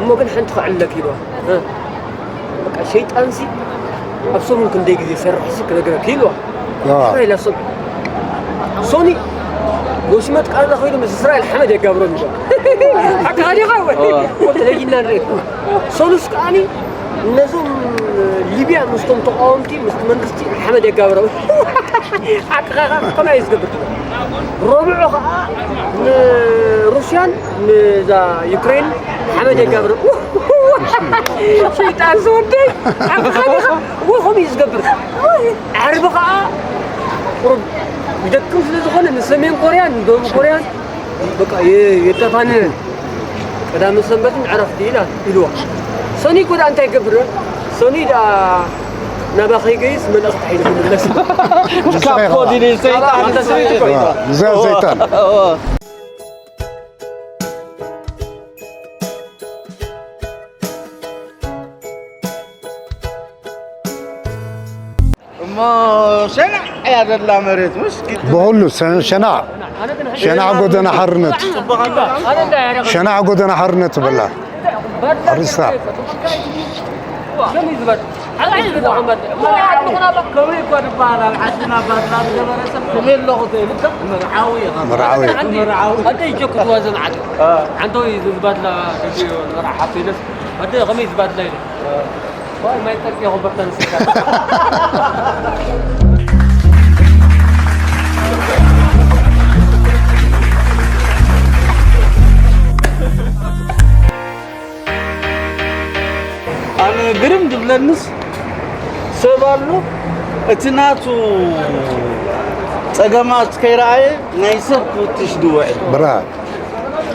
እሞ ግን ሓንቲ ከዕልለክ ኢልዋ። እ፣ በቃ ሸይጣንሲ ኣብ ሰሙን ክንደይ ግዜ ይሰርሕሲ ክነግረክ ኢልዋ። ዋ። እስራኤል ኣሰብ ሶኒ ወሽመጥ ቃና ኸይዱ ምስ እስራኤል ሓመድ የጋብሮም ኢልዋ። ሓቅኻ ዲኻ ወይ? ዋ። ወዲ ለይና ንርኢ። ሶኑስ ከኣኒ ነዞም ሊብያ ምስቶም ተቃወምቲ ምስቲ መንግስቲ ሓመድ የጋብሮም። ሓቅኻ ከምኣ እዩ ዝገብር። ረብዑ ኸዓ ንሩስያን ንዛ ዩክሬን ሓመድ የጋብር። ሸይጣን ዝወደይ ሓቅኻ ዲኻ? ወኹም እዩ ዝገብር። ዓርቢ ኸዓ ቁሩብ ይደክም ስለ ዝኾነ ንሰሜን ኮርያን ንደቡብ ኮርያን በቃ የ-፣ የተፋነነ ቀዳምን ሰንበትን ዕረፍቲ ኢላ ኢልዋ። ሰኒ እኮ ደኣ እንታይ ይገብር? ሰኒ ደኣ ናባኸ ይገይስ መልእኽቲ ሒዙ ክምለስ። ካብ ኮዲኒ ሰይጣን። ኣንተ ሰበይቲ እኮ። እዋ፣ ንዛ ሰይጣን። እዋ። እሞ ሸናዕ እያ ዘላ መሬት፣ ምሽ ግድ ብኹሉ ሰ-፣ ሸናዕ፣ ሸናዕ ጎደና ሓርነት፣ ጽቡቕ ኣሎ። ሸናዕ ጎደና ሓርነት ትበላ። ኣሪስታ። ከመይ ዝበል? ከመይ እኳ ዝበሃል፣ ኣብ ዓድና ባድላ ዝገበረ ሰብ ከመይ ኣለኹ ዘይብልካ፣ መርዓዊ ኢኻ። መርዓዊ። መርዓዊ። ኣደይ ጀኩት ዋዘን ዓዲ። አ። ሓንቶ እዩ ዝባድላ፣ ደልዮ፣ መርዓ ሓፍቶ ኢለስ፣ ኣደ ከመይ ዝባድላ ኢለ። ዋይ፣ ማይ ጠርቂ ይኹን በርታ ንስካ። ኣነ ግርም ዝብለንስ ሰብ ኣሎ፣ እቲ ናቱ ጸገማት ከይረኣየ ናይ ሰብ ክፍትሽ ዝውዕል። ብራ፣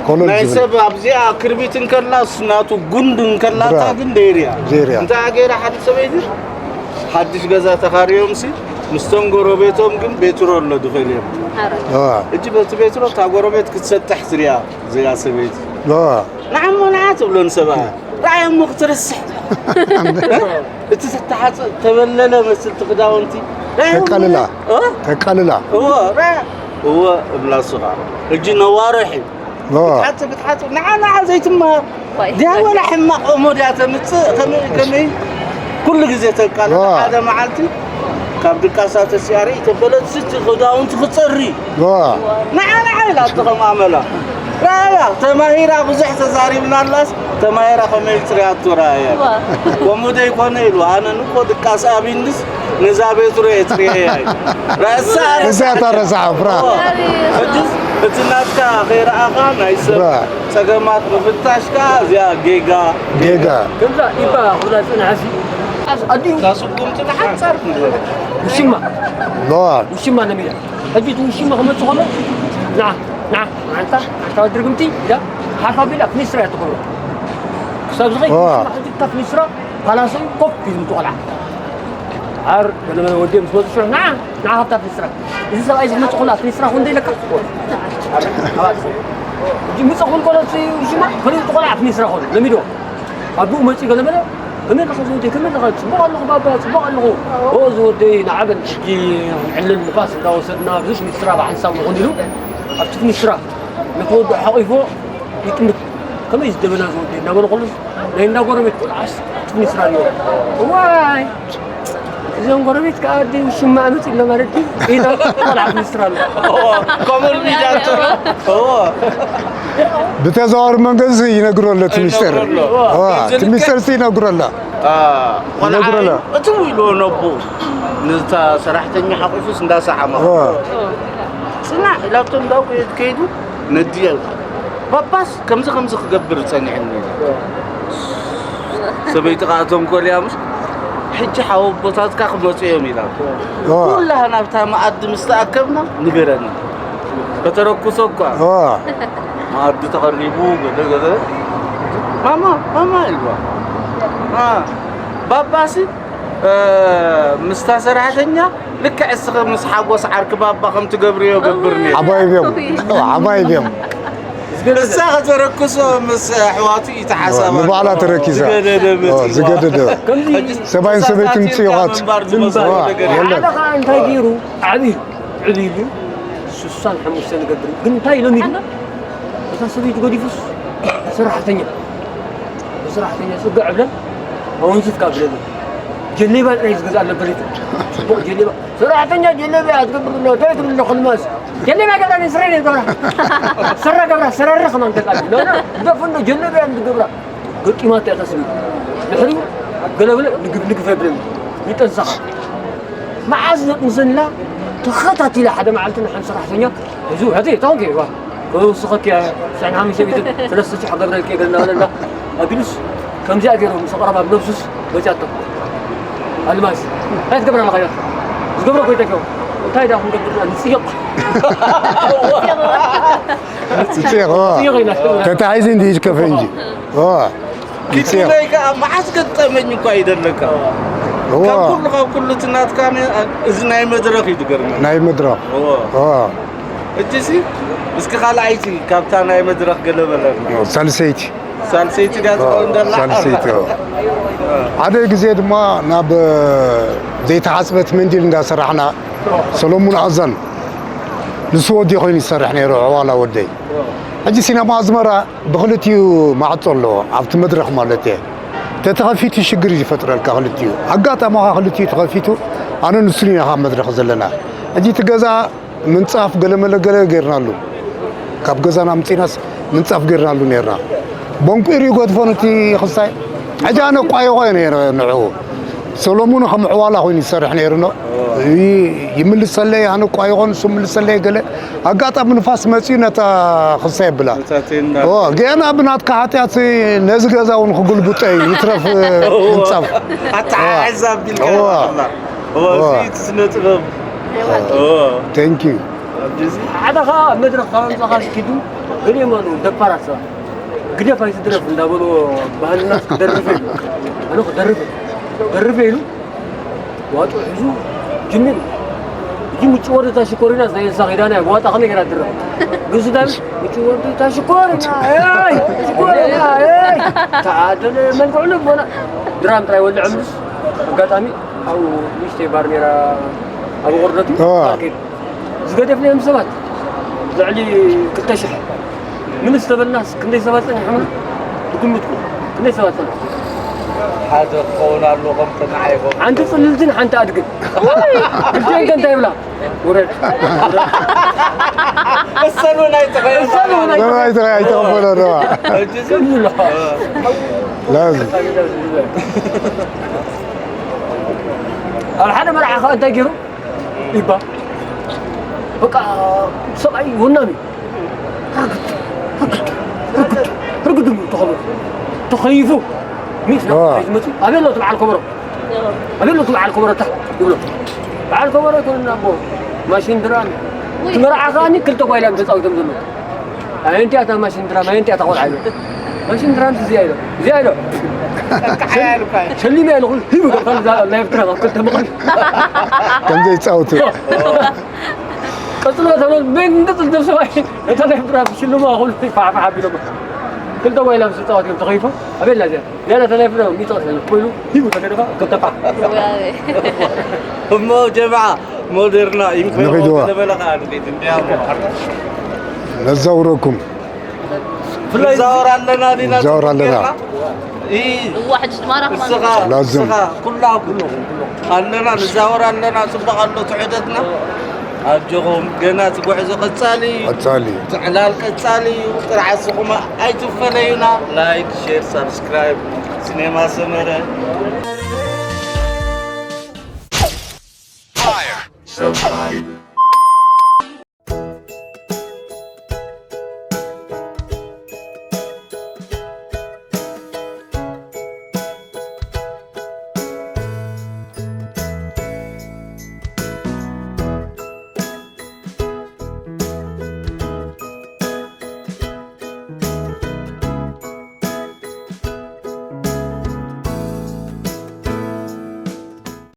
ኮለል ናይ ዝብል። ሰብ ኣብዚኣ ክርቢት እንከላስ ናቱ ጉንዲ እንከላታ ብራ። ግን ደይርያ። ደይርያ። እንታይ ገይራ ሓንቲ ሰበይቲ ሓድሽ ገዛ ተኻርዮምሲ ምስቶም ጎረቤቶም ግን ቤትሮ ኣሎ ድኸል እዮም። ኣረ። እዋ። እጂ በቲ ቤትሮ እታ ጎረቤት ክትሰጥሕ ትሪኣ እዚኣ ሰበይቲ። እዋ። ንዓሞ ንዓ ትብሎ ንሰብኣያ። እ። ርኣዮሞ ክትርስሕ። እቲ ዝተሓጽ ተበለለ መስልቲ ክዳውንቲ። ርኣዮሞ ተቃልላ። እ? ተቃልላ። እዎ፣ ርኣ-፣ እዎ፣ እብላ እሱ ኸዓ። ሕጂ ነዋርሕ እዩ። እዎ። ክትሓጽብ፣ ክትሓጽብ፣ ንዓ፣ ንዓ ዘይትመሃር። ዋይ። ድያ ወላ ሕማቕ እሞ ድያ ተምጽእ፣ ከመይ፣ ከመይ? ኩሉ ግዜ ተቃልል። እዎ። ሓደ መዓልቲ ካብ ድቃሳ ተሲኣሪ ተበለት ስቲ ክዳውንቲ ክጸሪ። እዎ። ንዓ፣ ንዓ ኢላ እትኸም ኣመላ። ራእያ፣ ተማሂራ ብዙሕ ተዛሪብና ኣላስ፣ ተማሂራ ከመይ ጽርያቶ ራእያ። እዋ። ከምኡ ደይኮነ ኢሉ፣ ኣነ ንኮ ድቃስ ኣቢንድስ ነዛ ቤትሮ እየ ጽርየያ ኢሉ። ረሳ፣ እዛ እታ ረሳዓ፣ ብራ። እዋ። ሕጅስ እቲ ናትካ ከይረኣኻ ናይ ሰብ ብራ። ጸገማት ምፍታሽ ከኣ እዚኣ ጌጋ። ጌጋ። ከምዛ ኢባ፣ ከምዛ ጽንዓሲ። ኣስ-፣ ኣዲኡ። እዛ ስጉምቲ ንሓጻር ንበል። ውሽማ። እዋ። ውሽማ ነሚራ። ሕጂ እቲ ውሽማ ክመጽእ ከሎ፣ ንዓ፣ ንዓ፣ ንዓንታ፣ ንዓንታ ድርግምቲ ኢላ፣ ሓፍ ኣቢላ ፍኒስትራ እያ ትገብሮ። ክሳብ ዝኸይድ ዋ። ፍኒስትራ፣ ሕጂ እታ ፍኒስትራ ፓላሶ ኮፍ ኢሉ እቲ ቆልዓ። ዓር፣ ገለ መለ ወዲ ምስ መጹ ሽዑ፣ ንዓ፣ ንዓ ካብታ ፍኒስትራ። እዚ ሰብኣይ ዝመጽእ ከሎ፣ ኣብ ፍኒስትራ ኮንዶ ኢለካ? ሕጂ ምጽእ ክብል ከሎ፣ እቲ ውሽማ፣ ፈሊጡ እቲ ቆልዓ ኣብ ፍኒስትራ ከሎ፣ ለሚድዎ። ኣቦኡ መጺኡ ገለ መለ፣ ከመይ ኣለኻ ዝወደይ? ከመይ ኣለኻ? ጽቡቕ ኣለኹ ባባ፣ ጽቡቕ ኣለኹ። ኦ ዝወደይ፣ ንዓበን ሕጂ ክንዕልል ንፋስ እንዳወሰድና ብዙሕ ሚስትራ ብሓንሳብ ንኹን ኢሉ ኣብቲ ሚስትራ ንክወድእ ሓቒፎ ይጥምት። ከመይ ዝደበና ዝወደይ እናበለ ከሎስ ናይ እንዳ ጎረቤት ቆልዓስ ኣብቲ ሚስትራ ኣለዎ። ዋይ እዞም ጎረቤት ከዓ ኣደይ ውሽማ መፂ ኣሎ ማለት እዩ። ኢዳ ቆልዓ ሚስትራ ኣሎ። ኮመን ሚድያ እዎ ብተዘዋወሪ መንገዲ ይነግሮ ኣሎ እቲ ሚስጥር። ይነግሮ ኣሎ። እዋ፣ እቲ ሚስጥር ይነግሮ ኣሎ። ይነግሮ ኣሎ። እትው ኢሉ ነቦ ንታ ሰራሕተኛ ሓቂፉስ እንዳሰዓማ እዋ፣ ፅናዕ ኢላቶ እንዳው ከይዱ ነድያ ባባስ ከምዚ ከምዚ ክገብር ፀኒዕኒ ኢላ። ሰበይቲ ከዓ ተንኮል እያ ምስ ሕጂ ሓወቦታትካ ክመፁ እዮም ኢላ። እዋ፣ ኩላህና ኣብታ መኣዲ ምስ ተኣከብና ንገረና። ከተረኩሶ እኳ እዋ፣ መኣዲ ተቐሪቡ ገለ ገለ ማማ ማማ ኢልዋ። አ፣ ባባሲ እ፣ ምስታ ሰራሕተኛ ልክዕ እስኺ ምስ ሓጎስ ዓርኪ ባባ ከም ትገብርዮ ገብርኒ። ሓባይብ እዮም። እዋ፣ ሓባይብ እዮም። እሳ ከተረክሶ ምስ ኣሕዋቱ እዩ ተሓሳባ። ንባዕላ ተረኪሳ። ዝገደደ እዋ፣ መፂዋ። ዝገደደ። ከምዚ ሰብኣይን ሰበይትን ምጽዮኻት። ምንባር ዝመስሎ እዋ፣ ነገር የለን። ሓደ ከዓ እንታይ ገይሩ ዓብዩ ዕብዩ ስሳን ሓሙሽተ ንገብር ግን እንታይ ኢሎም ኢልና እታ ሰበይቲ ገዲፉስ ሰራሕተኛ ሰራሕተኛ ፅግዕ ብለን ኣወንዝፍ ካብ ብለን ጀሌባ ጥራይ ዝገዝእ ኣለበት ጽቡቕ ጀሌባ ሰራሕተኛ ጀሌባ ትገብር ኣሎ እንታይ ትብል ኣሎ ክልማስ ጀሌባ ገብራ ስረ ገብራ ስረ ገብራ ስረ ከማን ተቃል ደፍኖ ጀሌባ ትገብራ ገጢማቶ እያ ተስቢ ድሕሪኡ ገለብለ ንግፍ ንግፍ የብልን ይጠንሰኻ መዓዝ ዘጥንሰላ ተኸታቲላ ሓደ መዓልቲ ንሓንቲ ሰራሕተኛ እዚ ሕዚ ታንኪ ዋ ክውስኸኪ ሽሕን ሓሙሽተ ሚእትን ሰለስተ ሽሕ ገብረልኪ ገለ እናበለላ ኣቢሉስ ከምዚኣ ገይሩ ምስ ኣቕረባ ኣብ ነብሱስ መፅያቶ ኣልማዝ እንታይ ትገብራ ኣለኻ ኢላ ዝገብሮ ኮይተኪ እንታይ ዳ ክንገብር ንፅየቕ ጽየቕ እዋ። ጽየቕ ኢላ ተታሒዙ እንዲ ይትከፈ እንጂ እዋ። ክትለይ ከዓ መዓስ ገጠመኝ እኳ ይደለካ እዋ። ካብ ኩሉ ካብ ኩሉ ትናትካ ነ- እዚ ናይ መድረክ እዩ ዝገርመ ናይ መድረኽ እዎ። እዋ። እጅሲ እስኪ ካልኣይቲ ካብታ ናይ መድረኽ ገለ በለና ሳልሰይቲ ሳልሰይቲ ድያ ትኸውን ደላ ሳልሰይቲ እዋ። ሓደ ግዜ ድማ ናብ ዘይተሓፅበት መንዲል እንዳሰራሕና ሰሎሙን ኣዛን ንሱ ወዲ ኮይኑ ይሰርሕ ነይሩ ዕዋላ ወደይ ሕጂ ሲነማ ኣዝመራ ብክልቲኡ ማዕፆ ኣለዎ ኣብቲ መድረክ ማለት እየ ተተኸፊቱ ሽግር እዩ ዝፈጥረልካ ክልቲኡ ኣጋጣሚ ካ ክልቲኡ ተኸፊቱ ኣነ ንሱን ኢና ካብ መድረክ ዘለና ሕጂ እቲ ገዛ ምንፃፍ ገለመለ ገለ ገይርናሉ ካብ ገዛና ምፂናስ ምንፃፍ ገይርናሉ ነርና ቦንቂሩ ይገድፎ ነቲ ክስታይ ሕጂ ኣነ ቋይቆ እየ ነይረ ንዕኡ ሰሎሙን ከም ዕዋላ ኮይኑ ይሰርሕ ነይሩ ኖ ይምልሰለይ ኣነ ቋይቆ ንሱ ምልሰለይ ገለ ኣጋጣሚ ንፋስ መፅኡ ነታ ክስታይ ብላ ገና ብናትካ ሓጢኣት ነዚ ገዛ እውን ክጉልብጦ እዩ ይትረፍ ምንፃፍ ኣተሓሕዛ ኣቢልካ እዋ። ኣላ እዋ እዋ። እዚ ስነ ጥበብ እዋ Thank you. ኣብዚ ሓደ ኸዓ ኣብ መድረኽ ካብ ኣምፃኻ ስኪዱ ገሊኦም ኣለዉ ደፋራት ሰባት ግደፍ ኣይትድረፍ እንዳበልዎ ባህልና ክደርፍ ኢሉ ኣነ ክደርፍ ደርፍ ኢሉ ዋጡ ሒዙ ጅሚሩ እጂ ምጭ ወርድታ ሽኮሪና ናይ እንሳ ኺዳና ዋጣ ከመይ ገይራ ትድረፍ ግዚ ዳን ምጭ ወርድታ ሽኮሪና ይ ሽኮሪና ይ ተዓደለ መልክዑ ልቦና ድራም ጥራይ ወልዐ ምስ ኣጋጣሚ ኣብኡ ንእሽተይ ባር ነይራ ኣብ ቁርደት እዩ አ። ፓርክ እዩ። ዝገደፍናዮም ሰባት ልዕሊ ክልተ ሽሕ ምንስ ተበልናስ ክንደይ ሰባት ጸኒሖምና ብግምትኩም ክንደይ ሰባት ጸኒሖም ሓደ ክኸውን ኣለዎ ከም ተናዓይቦም ሓንቲ ጽልልትን ሓንቲ ኣድግን ክልቲኤን ከ እንታይ ይብላ ውረድ እሰኑ ናይ ተኸየሉ እሰኑ ናይ ሰብኣይ ተኸ ኣይተቐበሎ ነዋ ሕጂ ዝም ይብላ ላዚ ኣብ ሓደ መርዓ ከዓ እንታይ ገይሩ ይባ በቃ ሰብኣይ ወናም እዩ ርግድ ርግድ ርግድ ርግድ ተኸበ ተኸይፉ ሚስ ዋ። ዝመፅእ ኣበይ ኣሎ እቲ በዓል ከበሮ ኣበይ ኣሎ እቲ በዓል ከበሮ ታ ይብሎ በዓል ከበሮ ኣይኮነን ኣቦ ማሽን ድራም እቲ መርዓ ከዓኒ ክልተ ጓይላ እዮም ተፃዊቶም ዘለዉ ኣየንቲ እያ እታ ማሽን ድራም ኣየንቲ እያ እታ ቆልዓ ኢሎ ማሽን ድራም እዚኣ ኢሎ እዚኣ ኢሎ ሸሊመ ኣለኹ ሂቡ ገብታ ናይ ኤርትራ ክልተ መቐል ከም ዘይፃወቱ ቀጽሎ ተበል መንግጽ ልደብ ሰብኣይ እታ ናይ ኤርትራ ሽልማ ኩሉ ፋዕፋዕ ኣቢሎም ክልተ ጓይላ ምስ ተጻወት እዮም ተኸይፎም ኣቤላ እዚኣ ዝያዳ ተናፊና ሚጻወት ኮይኑ ሂቡ ተገደፋ ተጠፋ እሞ ጀምዓ ሞደርና ይምክሮ ንኺድዋ። ተበለኻ ንቤት እንዲያ ነዛውረኩም ፍላይ ዛወር ኣለና ዲና ዛወር ኣለና። ይ እዋ ሕጂ ድማ ራኽማ እስኻ ላዝም። እስኻ ኩላኩም ኣለና ንዛወር ኣለና ጽቡቕ ኣሎ ትሕደትና ኣጆኹም ገና እቲ ጉዕዞ ቀጻሊ እዩ ቀጻሊ ትዕላል ቀጻሊ እዩ ጥራሕ እስኹም ኣይትፈለዩና ላይክ ሼር ሳብስክራይብ ሲኔማ ሰመረ